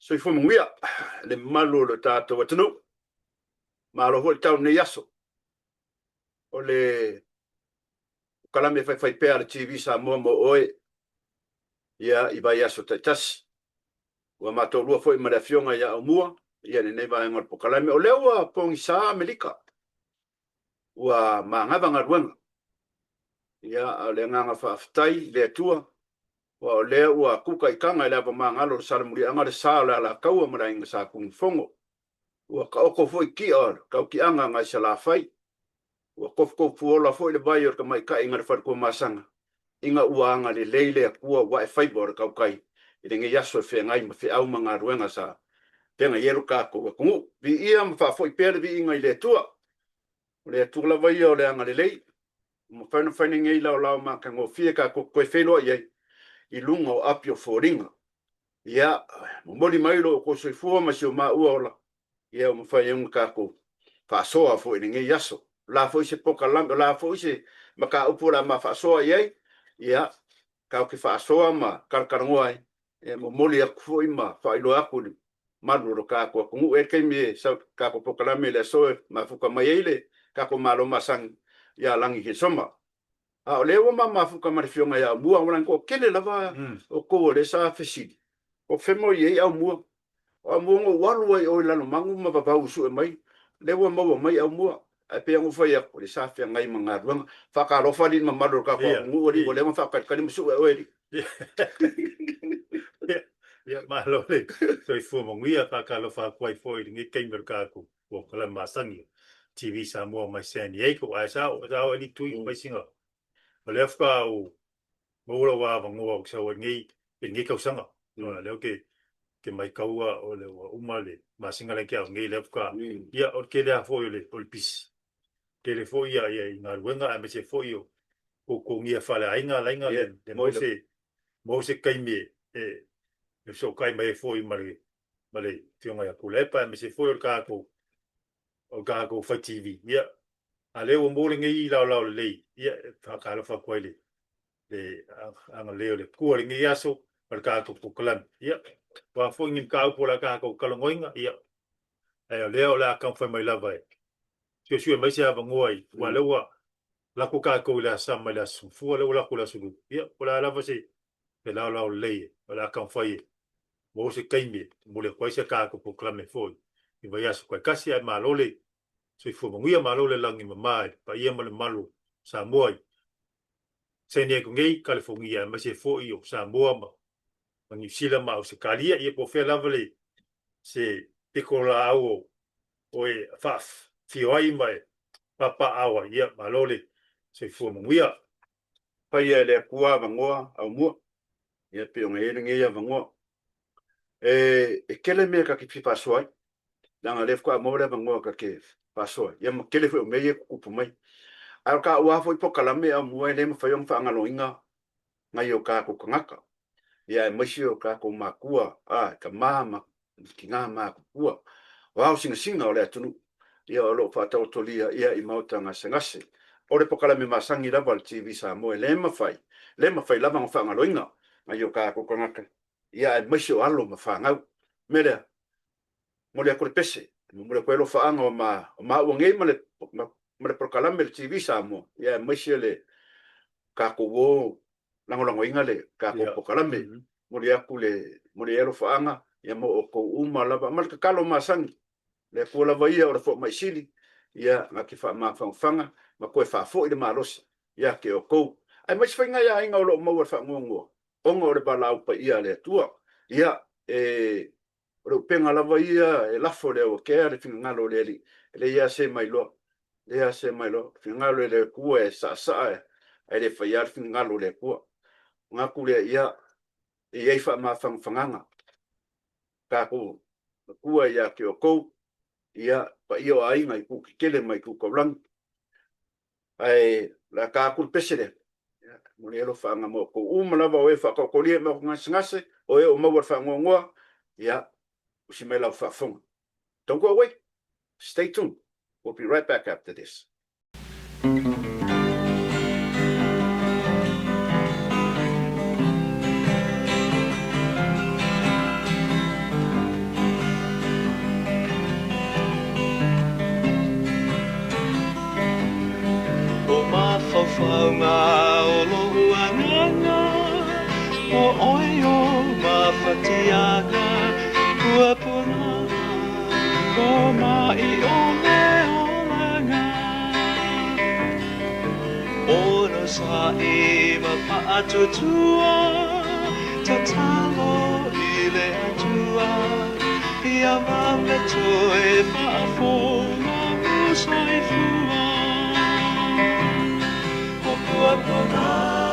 Soifua manuia le mamalu o le tatou atunuu. Malo foi le tau i lenei aso. O le polokalame faifaipea a le TV Samoa mo oe ia i vaiaso taitasi. Ua matou lua foi ma le Afioga ia Aumua ia i lenei vaega o le polokalame. O lea ua pogisa Amerika, ua magava galuega. Ia, a o le agaga faafetai i le Atua, aua o lea ua kuka i taga i le avamagalo o le Salemuliaga le sa o le Alataua ma le Aiga Sa Tunumafono. Ua taoto foi tia o le tautiaga agai Salafai. Ua tofutofuola foi le vai o le tamaitai nai le Faletuamasaga ina ua agalelei le Atua ua ae faiva o le tautai i lenei aso e feagai ma feau ma galuega sa feagai ai lo tatou atunuu. Viia ma faafoi pea le viiga i le Atua. O le Atua lava ia o le agalelei, ua mafai ona fai lenei laolao matagofie tatou te toe feiloai ai i luga o api o foliga. Ia, momoli mai lo outou soifua ma si o maua ola, ia ua mafai ai ona tatou faasoa foi i lenei aso. O le a foi se polokalame, o le a foi se mataupu o le a ma faasoa i ai, ia, tatou te faasoa ma talatalanoa ai, e momoli atu foi ma faailoa atu i le mamalu o lo tatou atunuu. E i ai le taimi e sau i le tatou polokalame i le aso e mafuta mai ai le tatou Malo masani ia Lagi Hesoma. A o lea ua ma mafuta ma le Afioga ia Aumua, aua na toatele lava outou o lea sa fesili, o fea mo i ai Aumua? O Aumua na ou alu ai i o i Lalomanu ma Vavau e sue mai, lea ua maua mai Aumua. Ae pei ona ou fai atu, o lea sa feagai ma galuega. Faatalofa alii i le mamalu o le tatou atunuu alii, ua leva ona faatalitali ma sue oe alii. Ia, malo le soifua manuia. Faatalofa atu ai foi i lenei taimi o le tatou polokalame masani o TV Samoa mai San Diego. Ae sa o alii tui mai sina o lea faatoa ou maua lou avanoa ou te sau ai nei i lenei tausaga. O lea ou te te maitaua o le ua uma le masina lea tea atu nei lea faatoa ia o le tele lava foi o le o le pisi. Tele foi ia ia i galuega aemaise foi o totogia faaleaiga laiga le le maua se maua se taimi e e e fesootai mai ai foi ma le ma le Afioga ia Tuilaepa aemaise foi o le tatou o le tatou fai TV. Ia, a lea ua maua lenei laolao lelei, ia e faatalofa atu ai i le le agalelei o le Atua i lenei aso ma le tatou polokalame. Ia, o a foi ni mataupu o le a tatou talanoaina, ia, ae o lea o le a taumafai mai lava e suesue mai se avanoa i, aua o lea ua lako tatou i le Aso Sa mai le Aso Gafua, lea ua lako i le Aso Lua. Ia, o le a lava se laolao lelei o le a taumafai e maua se taimi e momoli atu ai se tatou polokalame foi i vaiaso taitasi, ae malo le soifua manuia, malo le lagi e mama i le paia ma le mamalu o Samoa i San Diego nei, Kalifonia, aemaise foi o Samoa ma ma Niu Sila ma Ausetalia, ia po o fea lava le se pito laau o o e faafio ai ma e papaaao ai, ia malo le soifua manuia. Faia e le Atua avanoa Aumua, ia pei ona i ai lenei avanoa. E, e tele mea ta te fia faasoa ai, leaga o lea faatoa maua le avanoa ta te faasoa ai, ia ma tele foi o mea ia e tutupu mai. Ae o taua lava foi polokalame Aumua e le mafai ona faagaloina nai o tatou tagata, ia aemaise o tatou matua, a, tama ma tina matutua, o ao sinasina o le atunuu, ia o lo o faataotolia ia i maota gasegase. O le polokalame masani lava a le TV Samoa e le mafai, le mafai lava ona faagaloina nai o tatou tagata, ia aemaise o alo ma fanau. O le mea lea, momoli atu le pese, momoli atu ai alofaaga o ma, o maua nei ma le, ma le polokalame le TV Samoa, ia aemaise le tatou o lagolagoina le tatou polokalame. Momoli atu le, momoli ai alofaaga ia mo outou uma lava, ma le tatalo masani, le Atua lava ia o le foamai sili, ia na te faamafanafana ma toe faafoi le malosi ia te outou. Aemaise foi nai aiga o lo o maua i le faanoanoa, ona o le valaau paia a le Atua. Ia, e, o le upega lava ia e lafo i le auakea le finagalo o le Alii, e leai lava se mailoa, leai lava se mailoa. O le finagalo o le Atua e saasaa ae le faia lava le finagalo o le Atua. Ona atu lea, ia, e i ai faamafanafanaga, tatou Atua ia te outou, ia, paia o aiga i itu tetele ma itu taulagi. Ae o le a ta atu le pese lea, ia, momoli ai alofaaga mo outou uma lava o e faataotolia i maota gasegase, o e o maua i le faanoanoa, ia, usi mai lau faafofoga. Don't go away. Stay tuned. We'll be right back after this. Mafaufauga o lou agaga, O oe o mafatiaga, Puapuaga o maʻi o le olaga. Onosai ma faatuatua, Tatalo i le Atua, Ia vave toe faafou lou soifua. O puapuaga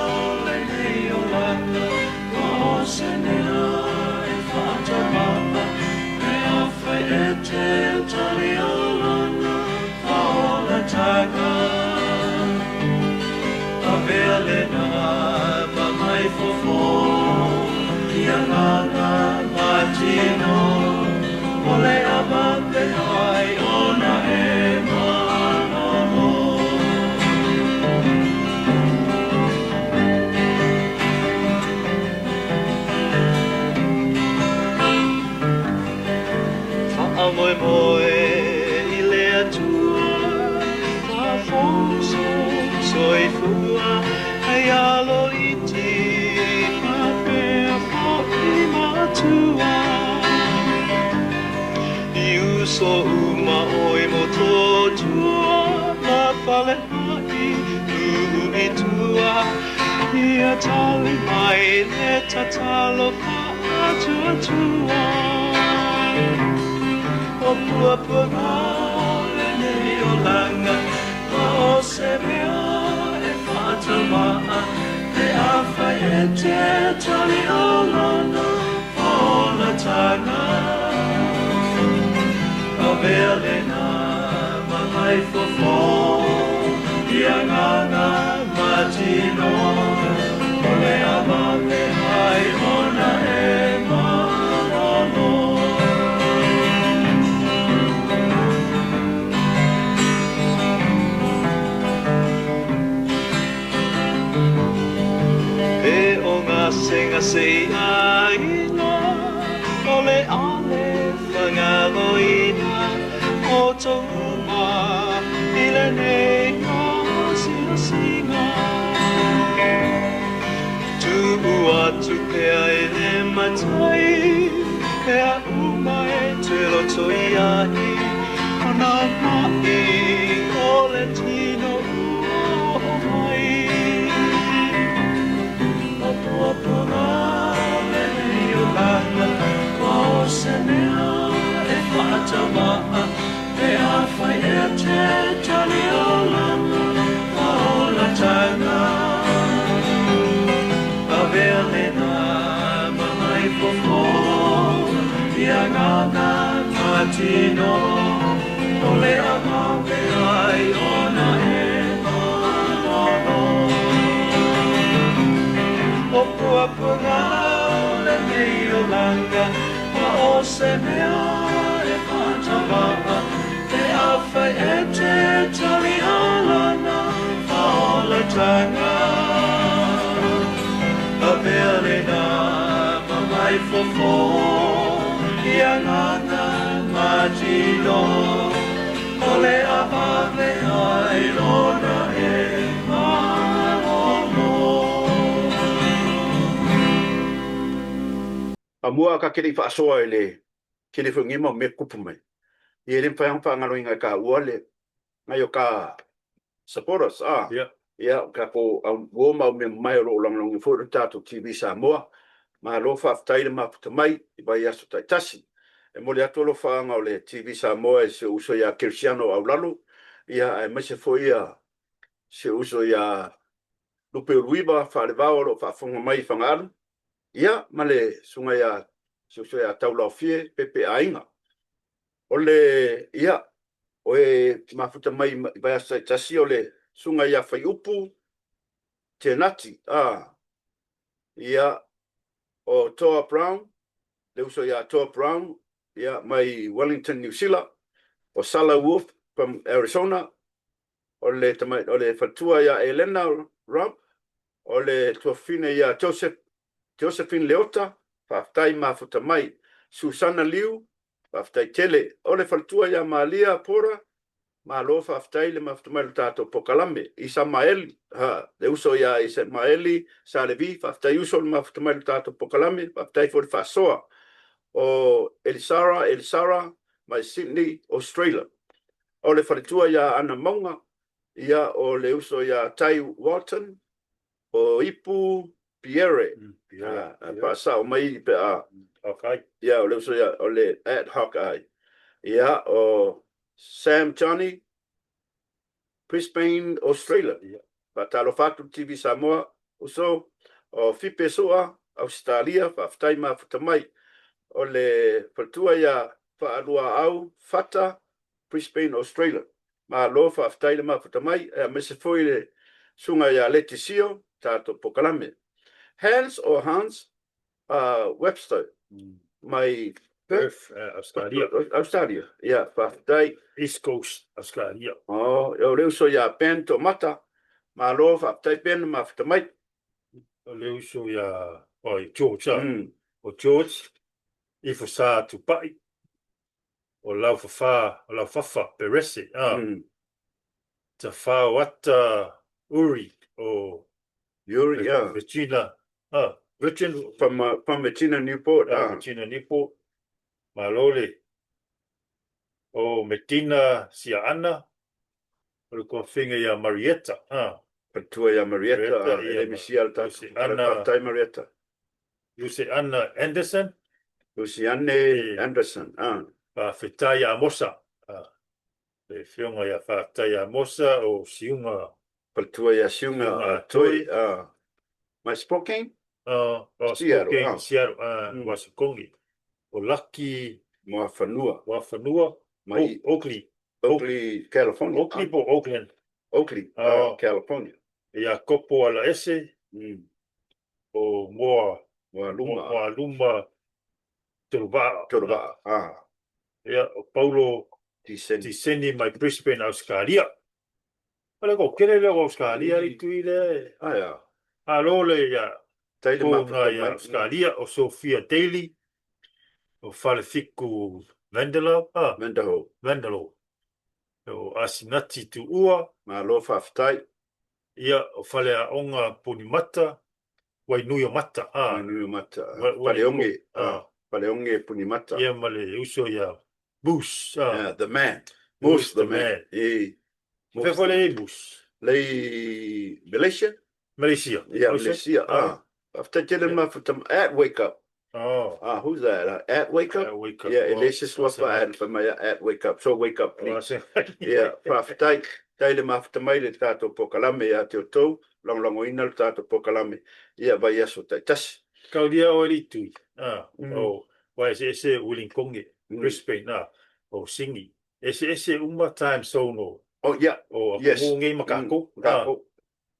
o lenei olaga, O se mea e faataumaa, Pe afai e te tali o lana faaolataga. Avea lena ma mai fofo i agaga ma tino, o le a vave ai ona e malolo. Faamoemoe i le Atua, faafou sou soifua, hei alo iti faapea foi matua. I uso uma ʻoe Motootua, ma Falehaʻi, luʻu i tua, ia tali mai le tatalo faatuatua. O puapuaga o lenei olaga, Ma o se mea e faataumaa, Pe afai e te tali o lana faaolataga. Avea lena ma nai fofo i agaga ma tino, O le a vave ai ona e malolo. E o gasegase i aiga, O le a le fagaloina outou uma i lenei asiasiga. Tuu atu pea i le Matai mea uma e te loto i ai, O nā maʻi o le tino ua oo mai. O puapuaga o lenei olaga, Ma o se mea e faataumaa, Pe afai e te tali o lana faaolataga. Avea lena ma nai fofo i agaga ma tino, O le a vave ai ona e malolo. O puapuaga o lenei olaga, Ma o se mea e faataumaa, Pe afai e te tali o lana faaolataga. Avea lena ma mai fofo i agaga ma tino, O le a vave ai ona e malolo. Amua ka ke le i faasoa i le tele foi o nei mau mea tutupu mai, ia e le mafai lava ona faagaloina e taua le nai o ta supporters a, ia o tatou au uo ma au mea mamae o lo o lagolagoina foi le tatou TV Samoa. Malo faafetai le mafuta mai i vaiaso taitasi. E momoli atu alofaaga o le TV Samoa i si ou uso ia Kerisiano Aulalo, ia aemaise foi ia si ou uso ia Lupeuluiva Faalevao o lo o faafofoga mai i Fagaalu, ia ma le susuga ia si ou uso ia Taulaofie Pepe Aiga. O le, ia, o e mafuta mai i vaiaso taitasi o le susuga ia Faiupu Tenati, a, ia, o Toa Brown, le uso ia Toa Brown, ia, mai Wellington, Niu Sila, o Sala Wolf from Arizona, o le tamai, o le faletua ia Elena Robb, o le tuafafine ia Joseph, Josephine Leota, faafetai mafuta mai. Susana Liu, faafetai tele. O le faletua ia Malia Porter, Malo faafetai le mafuta mai le tatou pokalame. Isamaeli, ha, le uso ia Isamaeli Salevi, faafetai uso le mafuta mai le tatou pokalame, faafetai foi le faasoa. O Elisara, Elisara mai Sydney, Australia. O le faletua ia Ana Mauga, ia o le uso ia Tai Walton, o Ipu Pierre, faasao mai pe a Hawkeye. Ia, o le uso ia, o le at Hawkeye. Ia, o Sam Johnny, Brisbane, Australia. Faatalofa atu le TV Samoa, uso, o Fipe Sua, Ausetalia, faafetai mafuta mai. O le faletua ia Faaluaau Fata, Brisbane, Australia. Malo faafetai le mafuta mai, aemaise foi le susuga ia Leti Sio, tatou pokalame. Hans or Hans Webster mai Perth, Australia. Australia. Ia, faafetai. East Coast, Australia. Oh, o le uso ia Ben Tomata. Malo faafetai Ben mafuta mai. O le uso ia oi George. O George Ifo Sa Tupai. O Laufafa, o Laufafa Perese. Tafao Ata Uri o Uri, yeah. Regina, Virgin From Regina Newport. Regina Newport. Malo le o Medina Siaana, o le tuafafine ia Marietta. Faletua ia Marietta, Marietta, e ia le misia le tatou. Luciana. Faafetai Marietta. Luciana Anderson. Luciane Anderson. Faafetai Amosa. Le afioga ia Faafetai Amosa o Siuga. Faletua ia Siuga Siuga Toi. Toi. Mai Spokane? O Seattle, Spokane, Seattle, Washikongi. O Laki Moafanua. Moafanua. Mai Oakley. Oakley, California. Oakley po Oakland. Oakley, California. Ia Kopo Alaese. O Moa Moaluma. Moaluma Toluvaa. Toluvaa. Ia, o Paulo Tiseni. Tiseni mai Brisbane, Australia. O le kele lea o Australia le tui lea. Aia. Alo le ia Tai le ko mafuta ngā ia mai. Australia, o Sophia Daly, o Falefiku Vandelo, Vandaho. Vandelo. O Asinati Tuua. Malo faafetai. Ia, o Faleaoga Punimata, Wainui o Mata. Wainui o Mata. Faleoge, Faleoge Punimata. Ia ma le uso ia Moose. Yeah, the man. Moose the man. E. Fea foi le Moose? Lei Malaysia? Malaysia. Yeah, Malaysia. Faafetai tele mafuta at wake up. Oh. Who's that? At wake up? At wake up. Yeah, e le se suafa at fa mai at wake up. So wake up, please. Yeah, faafetai. Tai le mafuta mai le tatou pokalame ia te outou, lagolagoina le tatou pokalame ia vaiaso taitasi. Kaulia o le tui. O wa ese ese Wellington, Brisbane, o Sydney. Ese ese uma time zone o. Oh, yeah. O Yes. mo ngei makako. Kako.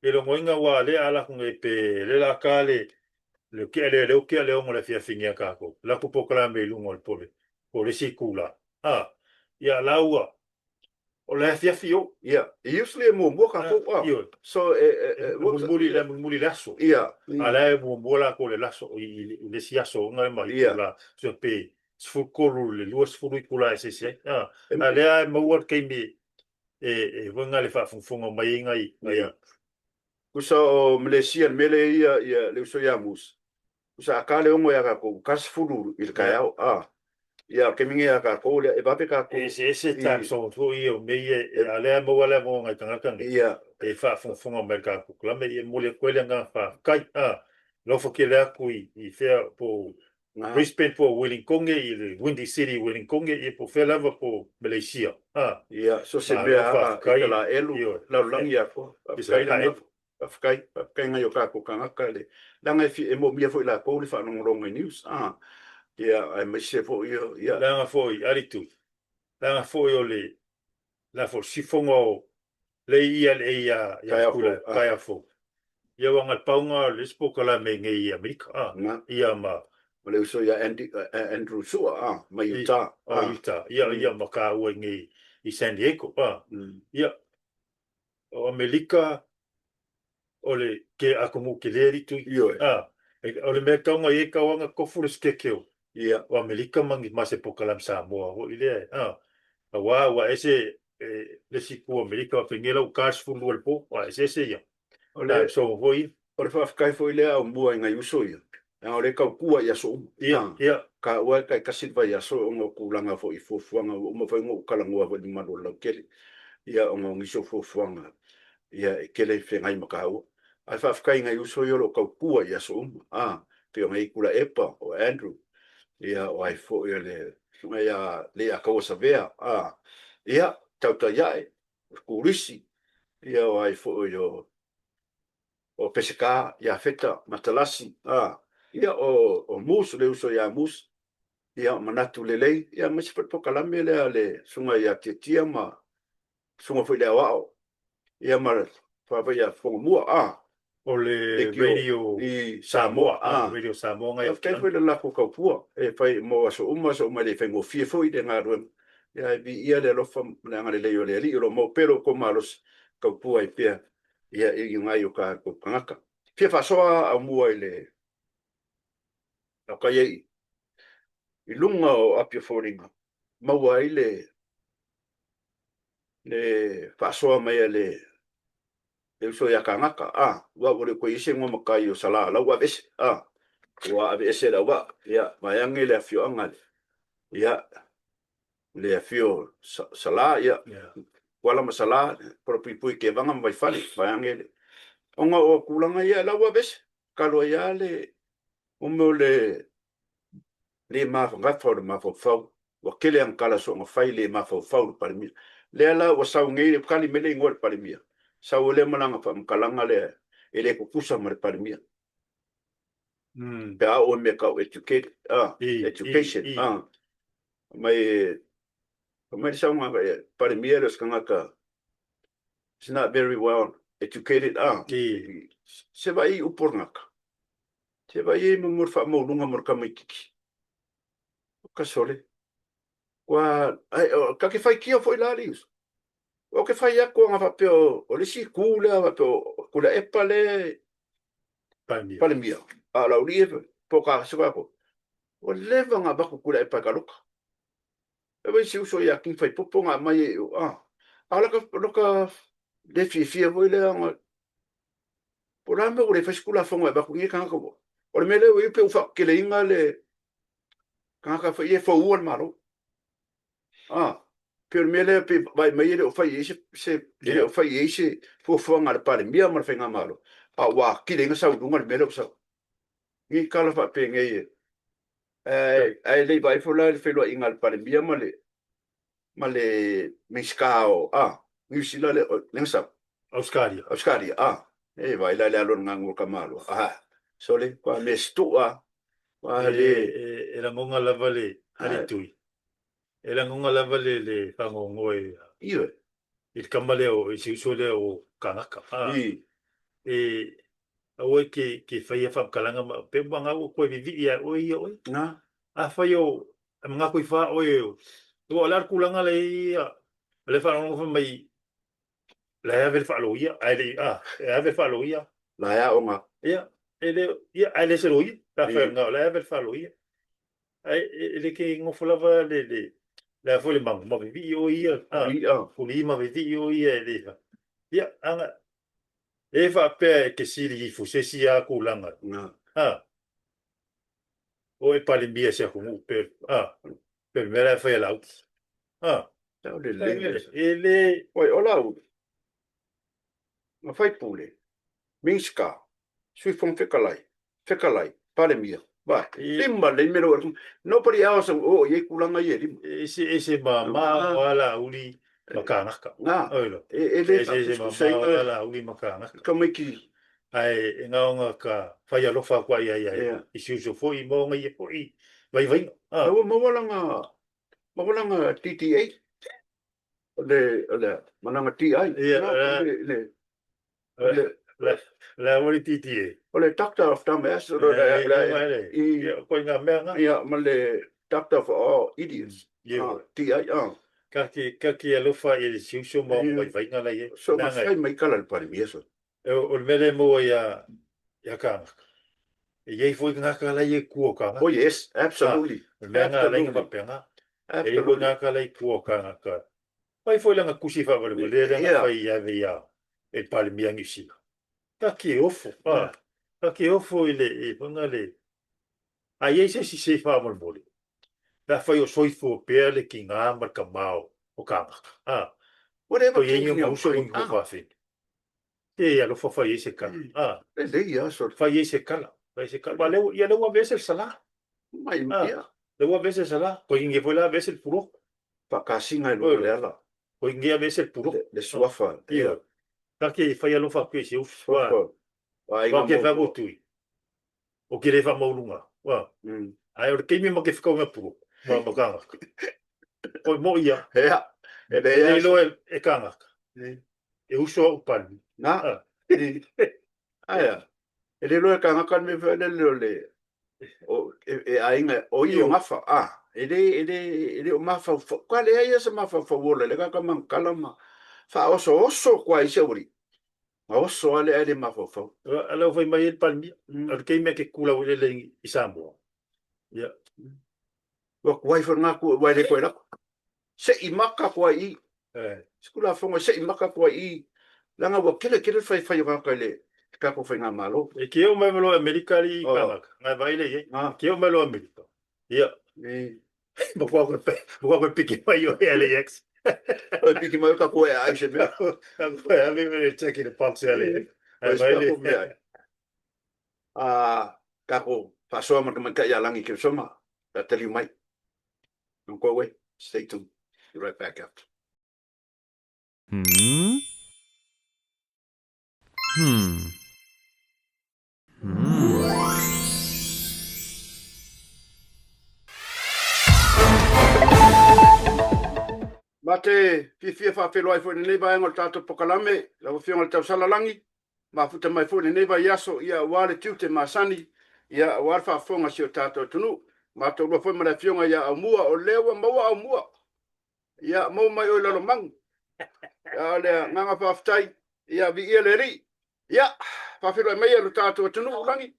E logoina ua le ala ko ngei pe le la ka le le ke le le ke le ongo le fia fingia kako. La ku pokalame i lunga o le pole. O le sikula. Ia laua. O le afiafi o. Yeah. Usually e muamua kākou. Ioe. So e Mulimuli le mulimuli le aso. Yeah. A la e muamua la ko le laso i le si aso nga ma i la so pe 13 le 20 itula e se se. A lea e maua le taimi e uiga le faafogafoga mai ai ngai ngai Yeah. Kusa o Malaysia le mele ia ia le uso ia Moose. Kusa a ka le ongo ia kākou, ka 10 i le taeao. Ia, o le taimi nei ia kākou lea, e vave kākou. E eseese time zone foi ia o mea ia, a lea e maua le avanoa ngai tagata nei. E faafogafoga mai i le tatou polokalame, ia e momoli atu ai le agaga faafetai. Alofa tele atu i fea po o Brisbane po o Wellington i le Windy City i Wellington, ia po o fea lava po o Malaysia. Ia, so se mea i ka laelu, lalolagi atoa. Faafetai le Faafetai, faafetai nai o kākou kānaka le leaga e fi e moomia foi latou le faalogologo i news ia aemaise foi ia. Leaga foi Alitu, leaga foi o le la foi sifoga o le ia le ia ia kula taeao fou. Ia ua ngai pauga o le isi polokalame nei i Amerika ia ma. Ma le uso ia Andy Andrew Sua mai Utah. Utah ia ia ma kāua i nei i San Diego ia o Amerika o le ke atunuu tele alii tui. Ioe. O le mea tau ngai ai tau anga tofu le schedule Ia. o Amerika ma ni ma se polokalame Samoa foi lea, aua ua ese. e le isi itu o Amerika faapea lau car 12 i le po, aua e eseese ia. O le so foi ia. O le faafetai foi lea Aumua i nai uso ia, leaga o lea e tautua i aso uma. Ia, ia. Taua e taitasi le vaiaso ona o tulaga foi i fuafuaga ua uma foi ona ou talanoa foi i le mamalu o le lautele, ia ona o nisi o fuafuaga ia e tele feagai ma taua. Ae faafetai i nai uso ia o lo o tautua i aso uma, a, pei ona i ai Tuilaepa, o Andrew, ia o ai foi o le Susuga ia Leiataua Savea, a, ia, tautai ae, o Turisi, ia o ai foi o o Peseta, Iafeta, Matalasi, a, ia o o Moose, le uso ia Moose, ia o Manatu Lelei, ia aemaise foi le polokalame lea a le Susuga ia Tiatia ma Susuga foi i le Aoao, ia ma le Faavae ia Fogamua, a. O le Radio i Samoa, a. Radio Samoa ngai. Faafetai foi i le latou tautua e fai mo aso uma, aso uma e le faigofie foi le galuega, ia ae viia le alofa ma le agalelei o le Alii o lo o maua pea lo outou malosi e tautua ai pea ia i nai o tatou tagata. Fia faasoa Aumua i le Tautai ai i luga o Apia Foliga, maua ai le le faasoa mai a le le uso ia Kagaka, a, ua ua le toe i ai se igoa matai o Salā, la ua aveese, a, ua aveese e le auvaa, ia, vaeane le afioaga, ia, le afio o Salā, ia, Kuala ma Salā, Palapuipui Tevaga ma Vaifale, vaeane le, ona o tulaga ia, la ua aveese, talu ai lava le, mo mea o le le mafagafa o le mafaufau, ua tele ana tala soona fai le mafaufau i le Palemia. Lea la ua sau nei, ua tali mai le igoa i le Palemia, sau ai lea ma lana faamatalaga lea e le tutusa ma le Palemia. Pe a oo i mea tau educate, education, mai, fai mai le saunoaga ia, Palemia e le o se tagata, is not very well educated, se vaai i upu o le tagata. Se vaai ai mo le faamaualuga mo le tamaititi. O ka sole. Ua, ai, o, ka ke faitio foi la le uso. O ke fai atu anga faapea o, o le isi itu lea faapea o Tuilaepa le Palemia. Palemia. A o Laulii e po ka se kako. Ua leva ona avatu Tuilaepa e ka loka. E vai si uso ia King Faipopo na aumai e o, a. A o laka, loka le fiafia foi lea ona Po o le a le mea ua le fai se Tulafono e avatu i nei tagata ua. O le mea lea ua i ai pei ua faakeleina le tagata foi ia e foua le Malo. A, pei o le mea lea pei vaai mai e le o fai i ai se, se, e le o fai i ai se fuafuaga a le Palemia ma le Faigamalo, a ua atili ai ona sau i luga le mea lea ua sau. Ni tala faapenei e, ae, ae le i vaai foi la i le feiloaiga a le Palemia ma le, ma le Minisita o a Niu Sila le lea na sau. Ausetalia. Ausetalia a. E vaai la i le alo o le gagua tamaloa. A sole kua mea setuʻa kua le. E lagona lava le a le Tui. E lagona lava le le faanoanoa i i le tama lea o i si uso lea o Kagaka. A e aua e ke ke faia faamatalaga ma pe ua gau ua toe vivii ia oe ia oe. Na. Afai o E manatu i fa oe o aua o le a le tulaga lea i ai o lea e faalogologo fai mai la e ave le faaloia ae le i a e ave le faaloia. La e aoga. Ia e le ia ae le se loia pe afai o lena o la e ave le faaloia. Ae e le ke nofo lava le le le a foi le mago ma vivii oe ia a kuli ma vivii oe ia e le ia aga e faapea e te sili ifo se isi a tulaga a O e Palemia se atunuu pe a pe le mea la e fai a Laauli. A. Tau lelei. E le. Oi, o Laauli, na faipule, Minisita, Sui Fofoga Fetalai, Fetalai, Palemia, vai, lima lelei mea lau Nobody else o oo i ai tulaga ia e lima. E ese ese mama o Laauli ma kānaka. Nā, e le faatusatusaina. E ese ese mama o Laauli ma kānaka. Tamaiti Ae e ngaonga ka whai alofa aku ai ai ai i si uso foi ma onga ia foi vaivainga. Ah. Ua maua lana, maua lana DTA, o le, o le, ma lana TI. Ia, le, le, le, le, le ua le DTA. O le Doctor of Dumbass, o le, le, le, i, koe ngā mea ngā. Ia, ma le Doctor of all Idiots. Ia. TI, ah. Ka ki, ka ki alofa i le si uso ma onga vaivainga la ia. So, ma whai mai kala le Palemia, so. O le mea lea e maua ia, ia kānaka. E i ai foi kānaka la ia i tua o kānaka. Oh yes, absolutely. O le mea lena la ia faapena. E i ai foi kānaka la i tua o kānaka. Fai foi lana tusi faavalevalea lea na fai ave ia e le Palemia Niu Sila. Ta te ofo, a, ta te ofo i le, i fana le, a i ai se isi sei faamolemole, pe afai o soifua pea le tina ma le tama o kānaka, a, Whatever o i ai ni ona uso ma ni tuafafine. E alofa fai ai se tala, a. Lelei lava sole. Fai ai se tala, fai ai se tala. Aua lea, ia lea ua aveese le salā. Mai, ia. Lea ua aveese le salā. Koe inge foi la aveese le puloko. Faakasina i luga o le ala. Koe inge aveese le puloko. Le suafa. Ia. Ta ke fai alofa atu i se uso. Ua. Ua ke whango tui. O ke le whamaulunga. Ua. Ae o le keimi ma ke whakaunga puloko. Ma ma kāngaka. Koe mo ia. Ea. E le iloa e kāngaka. E uso au palmi. Na. Aia. E le iloa e kāngaka le mea foi lele o le o, e, e aiga, o i o gafa, a, e le, e le, e le o mafaufau, ka leai ia se mafaufau ola, le kaka mangakala ma faaosooso koa i se aualii. Ma oso lava lea ae le mafaufau. A lau fai mai ai le Palemia, o le taimi a ke kula ua lele i Samoa. Ia. Ua kuai foi lena ku ua le koe lako. Se'i maka koa i. Se kula fongo se'i maka koa i. Leaga ua kele kele le faifai o kāka i le kākou faigamalo. E ke o mai ma loa Amerika li kānaka. Ngai vai le i. Ke o mai loa Amerika. Ia. Ma kua koe pe, ma kua koe piki mai o LAX. Koe piki mai o ka koe ai se mea. Ka koe ave me le check in the box LAX. Ai vai le. A kākou faasoa ma le tamaitai ia Lagi Keresoma, pe a taliu mai. Don't go away. Stay tuned. Be right back after. Hmm? Hmm. Hmm. Ma te fiafia faafeiloai foi i lenei vaega o le tatou polokalame, lau Afioga i le Tausala Lagi, mafuta mai foi i lenei vaiaso, ia aua le tiute masani, ia aua le faafofoga a si o tatou atunuu. Matou lua foi ma le Afioga ia Aumua, o lea ua maua Aumua, ia maua mai oe i Lalomanu. Ia o le agaga faafetai, ia viia le Alii. Ia, faafeiloai maia lo tatou atunuu, Lagi.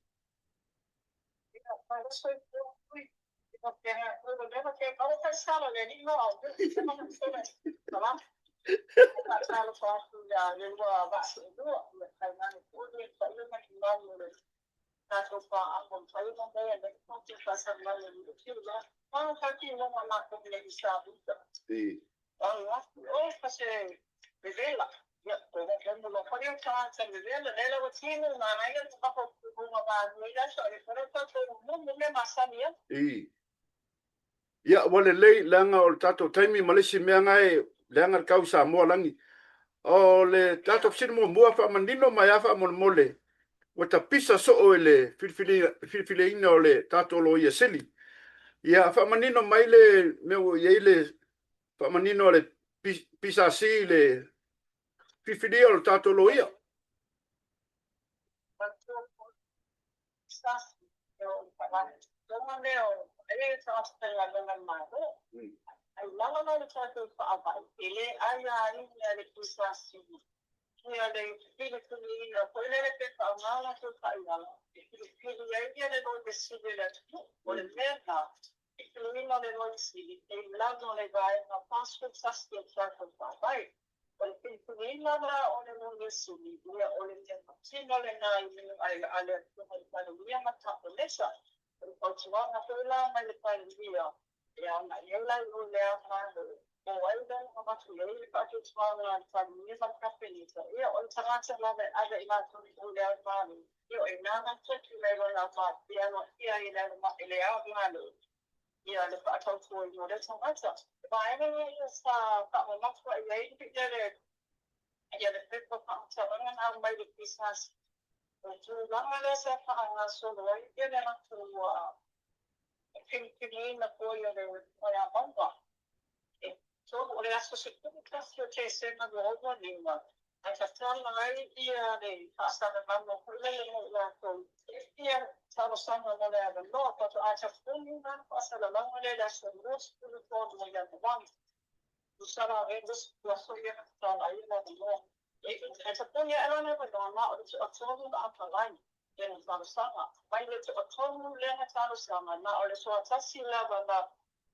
I. Ia, ua lelei, leaga o le tatou taimi ma le isi mea na e leaga le kau i Samoa lagi. O le tatou fesili muamua, faamanino mai lava faamolemole, ua tapisa soo i le filifiliina o le tatou Loia Sili. Ia, faamanino mai le mea ua i ai le faamanino a le PSC i le filifilia o le tatou loia.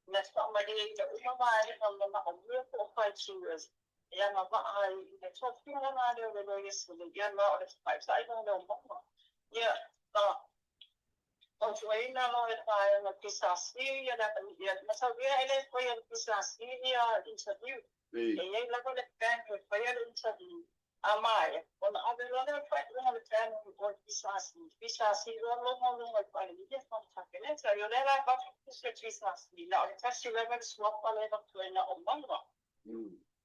Na te faamalieina uma vaega manaomia po o criterias e agavaa ai i le tofiga la lea o le Loia Sili, ia na o le taitaiga o le omanga. Ia, na fautuaina loa e le vaega PSC ia le ia mataulia e le faia e le PSC ia interview. E i ai lava le panel e faia le interview. A maea, ona ave loa lea o le faaiuga a le panel i o i le PSC, PSC loa logo luga i le Palemia ma le Kapeneta. Ia o lea la e avatu tusi a le PSC, na o le tasi lava le suafa lea e avatu ai na o Mauga.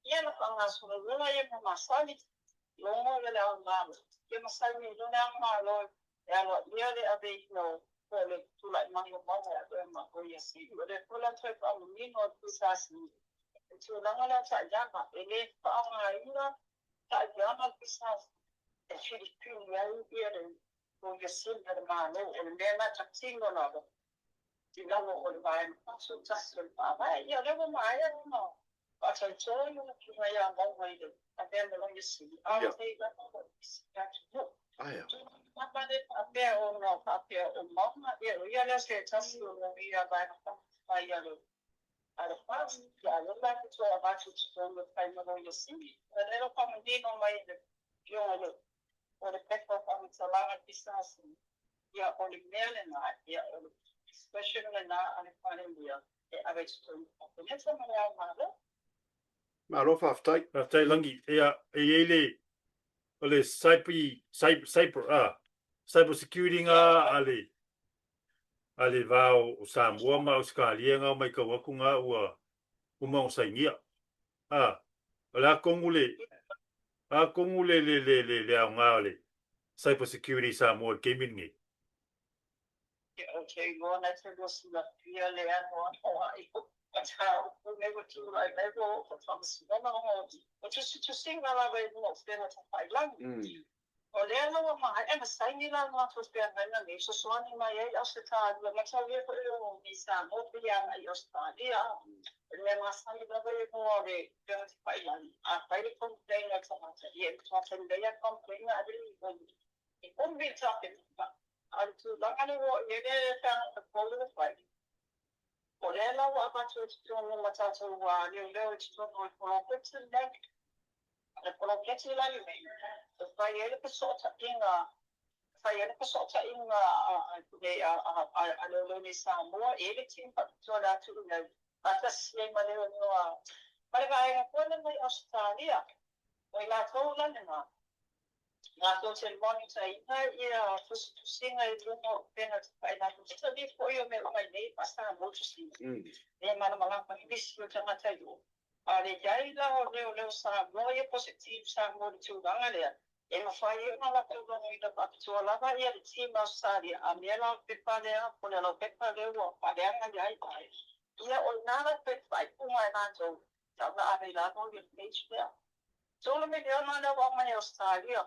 Ia na faagasolo loa ia ma masani, logo ia le Ao Malo, ia ma saini ai loa le Ao Malo e aloaia le aveina o po o le tulai mai o Mauga e avea ma Loia Sili. O lea foi la toe faamanino a le PSC le tulaga lea o taiala, e le faaaogaina taiala le PSC e filifili ai ia le Loia Sili a le Malo. O le mea lena e patino lava i lalo o le Vaega 41 o le Faavae. Ia o lea ua maea ona faatauto le Afioga ia Mauga i le avea ma Loia Sili, a o nei lava o lo o isi le atunuu. Tulaga lea faapea ona faapea o Mauga, ia o ia lea se tasi o loia Vaega Faaupufai a le a le FAST, ia a o lea la e toe avatu i totonu e fai ma Loia Sili. O lea ua faamanino mai e le Afioga i le o le pepa o faamatalaga a le PSC, ia o le mea lena, ia o le discretion lena a le Palemia e ave i totonu o le Kapeneta ma le Ao Malo. Malo faafetai. Faafetai Lagi. Ia, e i ai le, o le cyber, cyber, ah, cyber security nga a le, a le va o Samoa ma Ausetalia nga matau atu nga ua uma ona sainia. A, o le a tonu le, a tonu le, le, le, le, le aoga o le cyber security i Samoa i le taimi lenei? Ou te iloa na te lua silafia le anoano ai o mataupu nei ua tulai mai ua oo i le Faamasinoga ona o tusitusiga lava i luga o upega tafailagi. O lea la ua maea ona saini la le matou feagaiga nei, fesoasoani mai ai Ausetalia, mataulia foi le i Samoa pei e agai i Ausetalia. O le mea masani lava ia mua o le upega tafailagi, a fai le complain a le tagata, ia e matua fai lelei lava le complain a ave le i umi le tapenaga. A o le tulaga lea ua oo i ai le feagaiga fou lea ua fai, o lea la ua avatu i totonu ma tatou leoleo i totonu o le poloketi lenei. O le poloketi la lenei, e fai ai le fesootaiga, e fai ai le fesootaiga a leoleo nei Samoa, e i ai le team faapitoa i le atunuu nei, faatasi ai ma leoleo a, ma le vaega foi lea mai Ausetalia. O i latou la lena, latou te monitor ina ia tusitusiga i luga o upega tafailagi. Maitaulia foi o mea uma i nei faa-Samoa tusiga, le malamalama ai nisi o tagata i o. A o le i ai la o leoleo Samoa ia po o se team Samoa i le tulaga lea, e mafai ai ona latou logoina faapitoa lava ia le team Ausetalia a mea la o le pepa lea po o le alaupepa lea ua faaleaga ia ai ia o ina la le faaiuga e latou tau na ave i lalo ia le page lea. $3 miliona lea ua aumai e Ausetalia,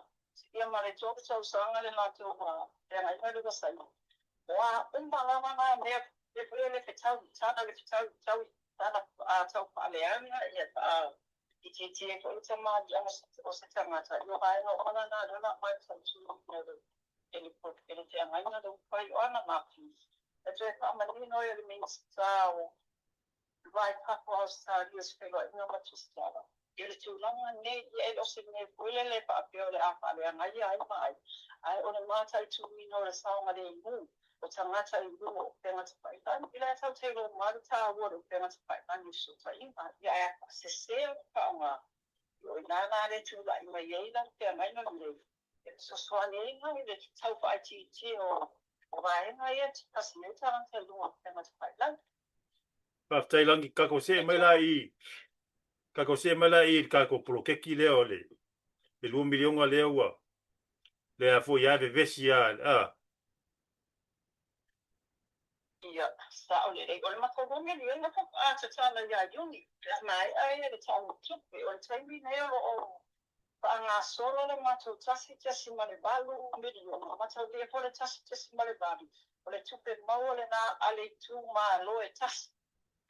ia ma le 3 tausaga le latou feagaiga lea ua saini. O a uma lava na mea foi le fetau i tala, le fetau tau tala tau faaleaga, ia faaitiitia ai foi le tamaaliiga o se tagata. Ia o vaega uma la na lea o le a aumai e le e le feagaiga lea ua fai. O ana mapu e toe faamanino ai e le Minisita o Vai fafo Ausetalia se feiloaiga ma Tusitala. I le tulaga nei, ia e le o se mea foi lele e faapea o le a faaleagaia ai ma ai, ae o le mataituina o le saogalemu o tagata i luga o upega tafailagi. I la e tatou te iloa uma le taua o le upega tafailagi i fesootaiga, ia ae a faasese ona faaaoga, ia o i ina la lea e tulai mai ai la le feagaiga lenei e fesoasoani ai la i le tau faaitiitia o vaega ia e tasi ai tagata i luga o upega tafailagi. Faafetai Lagi, tatou see mai la i tatou see mai la i le tatou poloketi lea o le le $2 miliona lea ua lea foi a vevesi a a Ia, sao lelei. O le matou $2 miliona faatoa tatala ia Iuni, pe a maea ia le tau o tupe. O le taimi nei o lo o faagasolo le matou 1.8 miliona, mataulia foi le 1.8, o le tupe maua lena a le itumalo e tasi.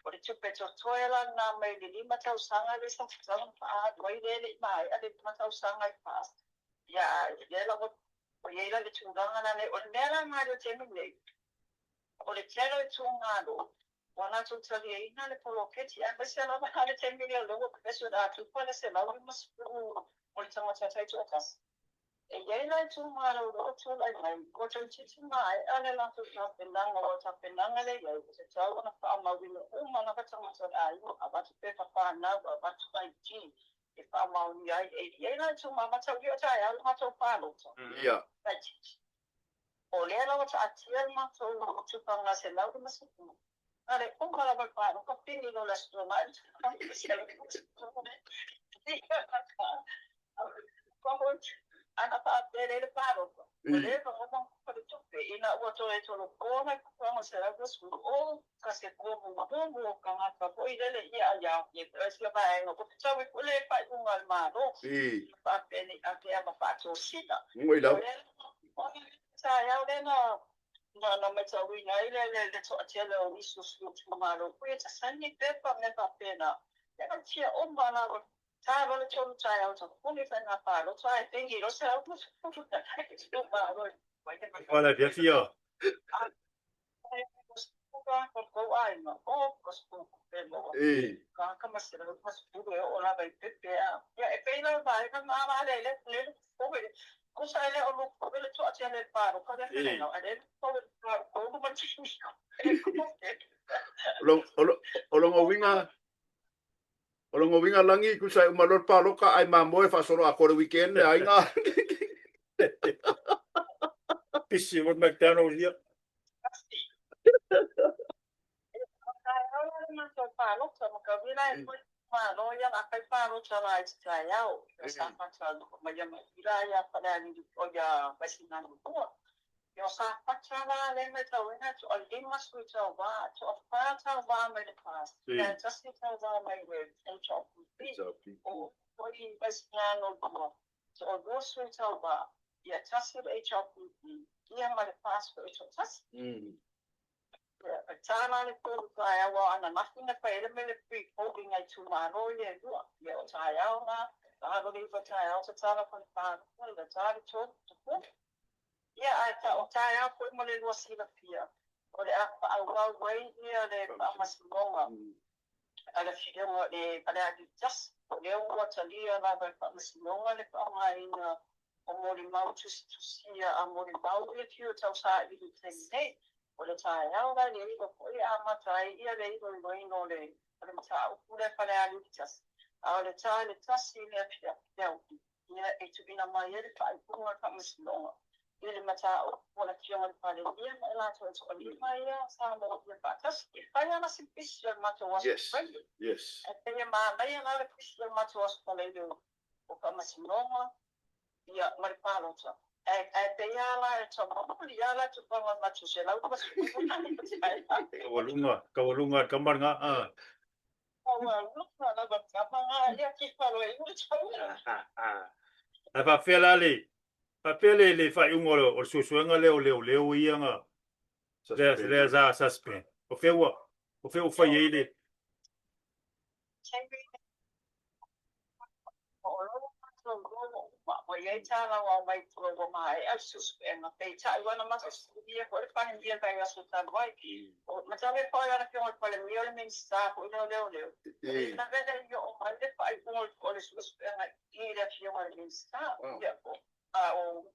O le tupe totoe la lena mai le 5 tausaga lea sa tatau ona faaalu ai lea e le i maea le 5 tausaga i fa. Ia, lea la ua i ai la le tulaga la nei. O le mea la lena i le taimi nei, o le tele o itumalo, Ua latou taliaina le poloketi aemaise lava a le taimi lea o lea ua pepesi o le a tufa le 150 mo le tagata taitoatasi. E i ai la itumalo o lo o tulai mai, ua toeitiiti maea le latou tapenaga, aua o tapenaga lea e i ai, e tatau ona faamauina uma lava tagata o le aiga, avatu pepa fanau, avatu ID e faamaonia ai. E i ai la itumalo, mataulia o taeao le matou palota, laitiiti. O lea la ua taatia le matou tupaga 150, na o le uma lava o le palota pili loa le Aso Toonai le tupaga 150. Ana faapea lea i le palota, ua leva ona uma le tupe ina ua toe tolopo nai tupaga 120 o ka se mumu o tagata foi lele ia ia ia sia vaega ua fetaui foi le faaiuga a le Malo faapea nei avea ma faatosina. O lea taeao lea na matauina ai le toatele o nisi o sui itumalo foi e ta saini pepa mea faapena. Ia na tia uma lava ta loa le 3 taeao tapuni faiga palota ae pegi loa 120 itumalo. Wala afiafi ia. O lona uiga Lagi, tusa e uma loa le paloka ae mamoe faasolo atoa le weekend le aiga. Pisi o McDonald's ia. Ia o Safata la lea e matauina e toa 50 tauva, toa fa tauva mai le FAST, ia e tasi tauva mai le HRPP, o foi i Vaisigano 2, toa 20 tauva, ia tasi le HRPP, ia ma le FAST foi e toatasi. Ia, e tā la le tolu taeao aua o ananafi na fai ai le mea le pre-polling a itumalo ia e lua. Ia o taeao la, ta le 9 taeao tatala fale palota, ia ta le 3 tapuni. Ia, ae ta o taeao foi mo le lua silafia, o le a faaauau ai ia le faamasinoga a le Afioga i le Falealili Tasi. O lea ua talia lava e le Faamasinoga le faaaogaina o molimau tusitusia a molimau ia fiu e tausaili i le taimi nei. O le taeao la i le 9 foi e amata ai ia le iloiloina o le mataupu lea Falealili Tasi, a o le ta i le 1 i le afiafi au. Ia, e tuuina mai ai le faaiuga o le Faamasinoga i le mataupu a le Afioga i le Palemia ma i latou e toalima ia sa moomia faatasi. E fai lava si pisi o le matou Aso Faraile. Ae pei e manaia la le pisi o le matou Aso Faraile o Faamasinoga ia ma le palota. Ae, ae pei lava la e taumamuli lava la tupaga o le matou 120. Taualuga, taualuga le tama lena. Ae faapefea la le, faapefea le, le faaiuga o le, o le suesuega lea o leoleo ia na, lea, lea sa suspend? O fea ua, o fea ua fai ai le... Ua i ai tā lau ao mai tua ua maea le suesuega, peitai ua na matou fesiligia foi le Palemia i le vaiaso talu ai. Masalo e fai ana Afioga i le Palemia o le Minisita foi lea o Leoleo, e lavea le i oo mai le faaiuga o le suesuega i le Afioga i le Minisita. Ia, a o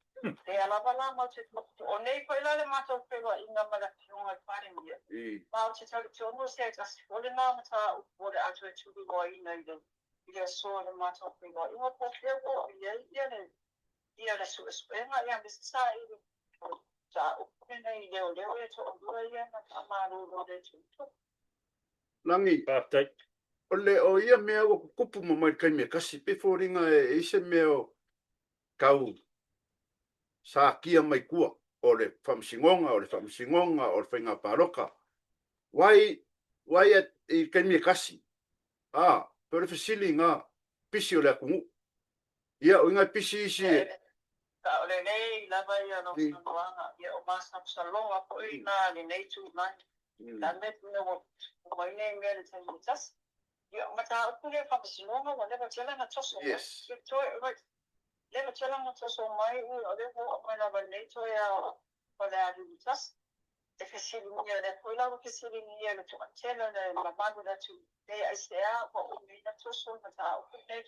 lea lava la matou te o nei foi la le matou feiloaiga ma le Afioga i le Palemia, matou te talitonu o se tasi foi lena mataupu o le a toe tuliloaina i le i le aso o le matou feiloaiga, po o fea ua oo i ai ia le ia le suesuega ia aemaise saili o mataupu lenei i leoleo ia toalua ia na faamalolo le tutupu. Lagi. Faafetai. O le o ia mea ua tutupu ma mai le taimi e tasi, pei foliga e i ai se mea o tau satia mai tua o le faamasinoga, o le faamasinoga, o le faiga palota. Why, why at, i le taimi e tasi? A, pei o le fesili na, pisi o le atunuu. Ia, o inga e pisi isi e. O lenei lava ia lau saunoaga, ia o masalosaloga foi na lenei tulaga. La mea puna ua tupu mai nei mea i le taimi e tasi. Ia, o mataupu lea faamasinoga ua leva tele na toso mai. Ia toe, leva tele na toso mai, o lea ua oo mai lava i lenei toe ao o Falealili tasi. E fesiligia lea foi la ua fesiligia le toatele o le mamalu o le atunuu pe aisea ua umi ai na toso le mataupu lenei.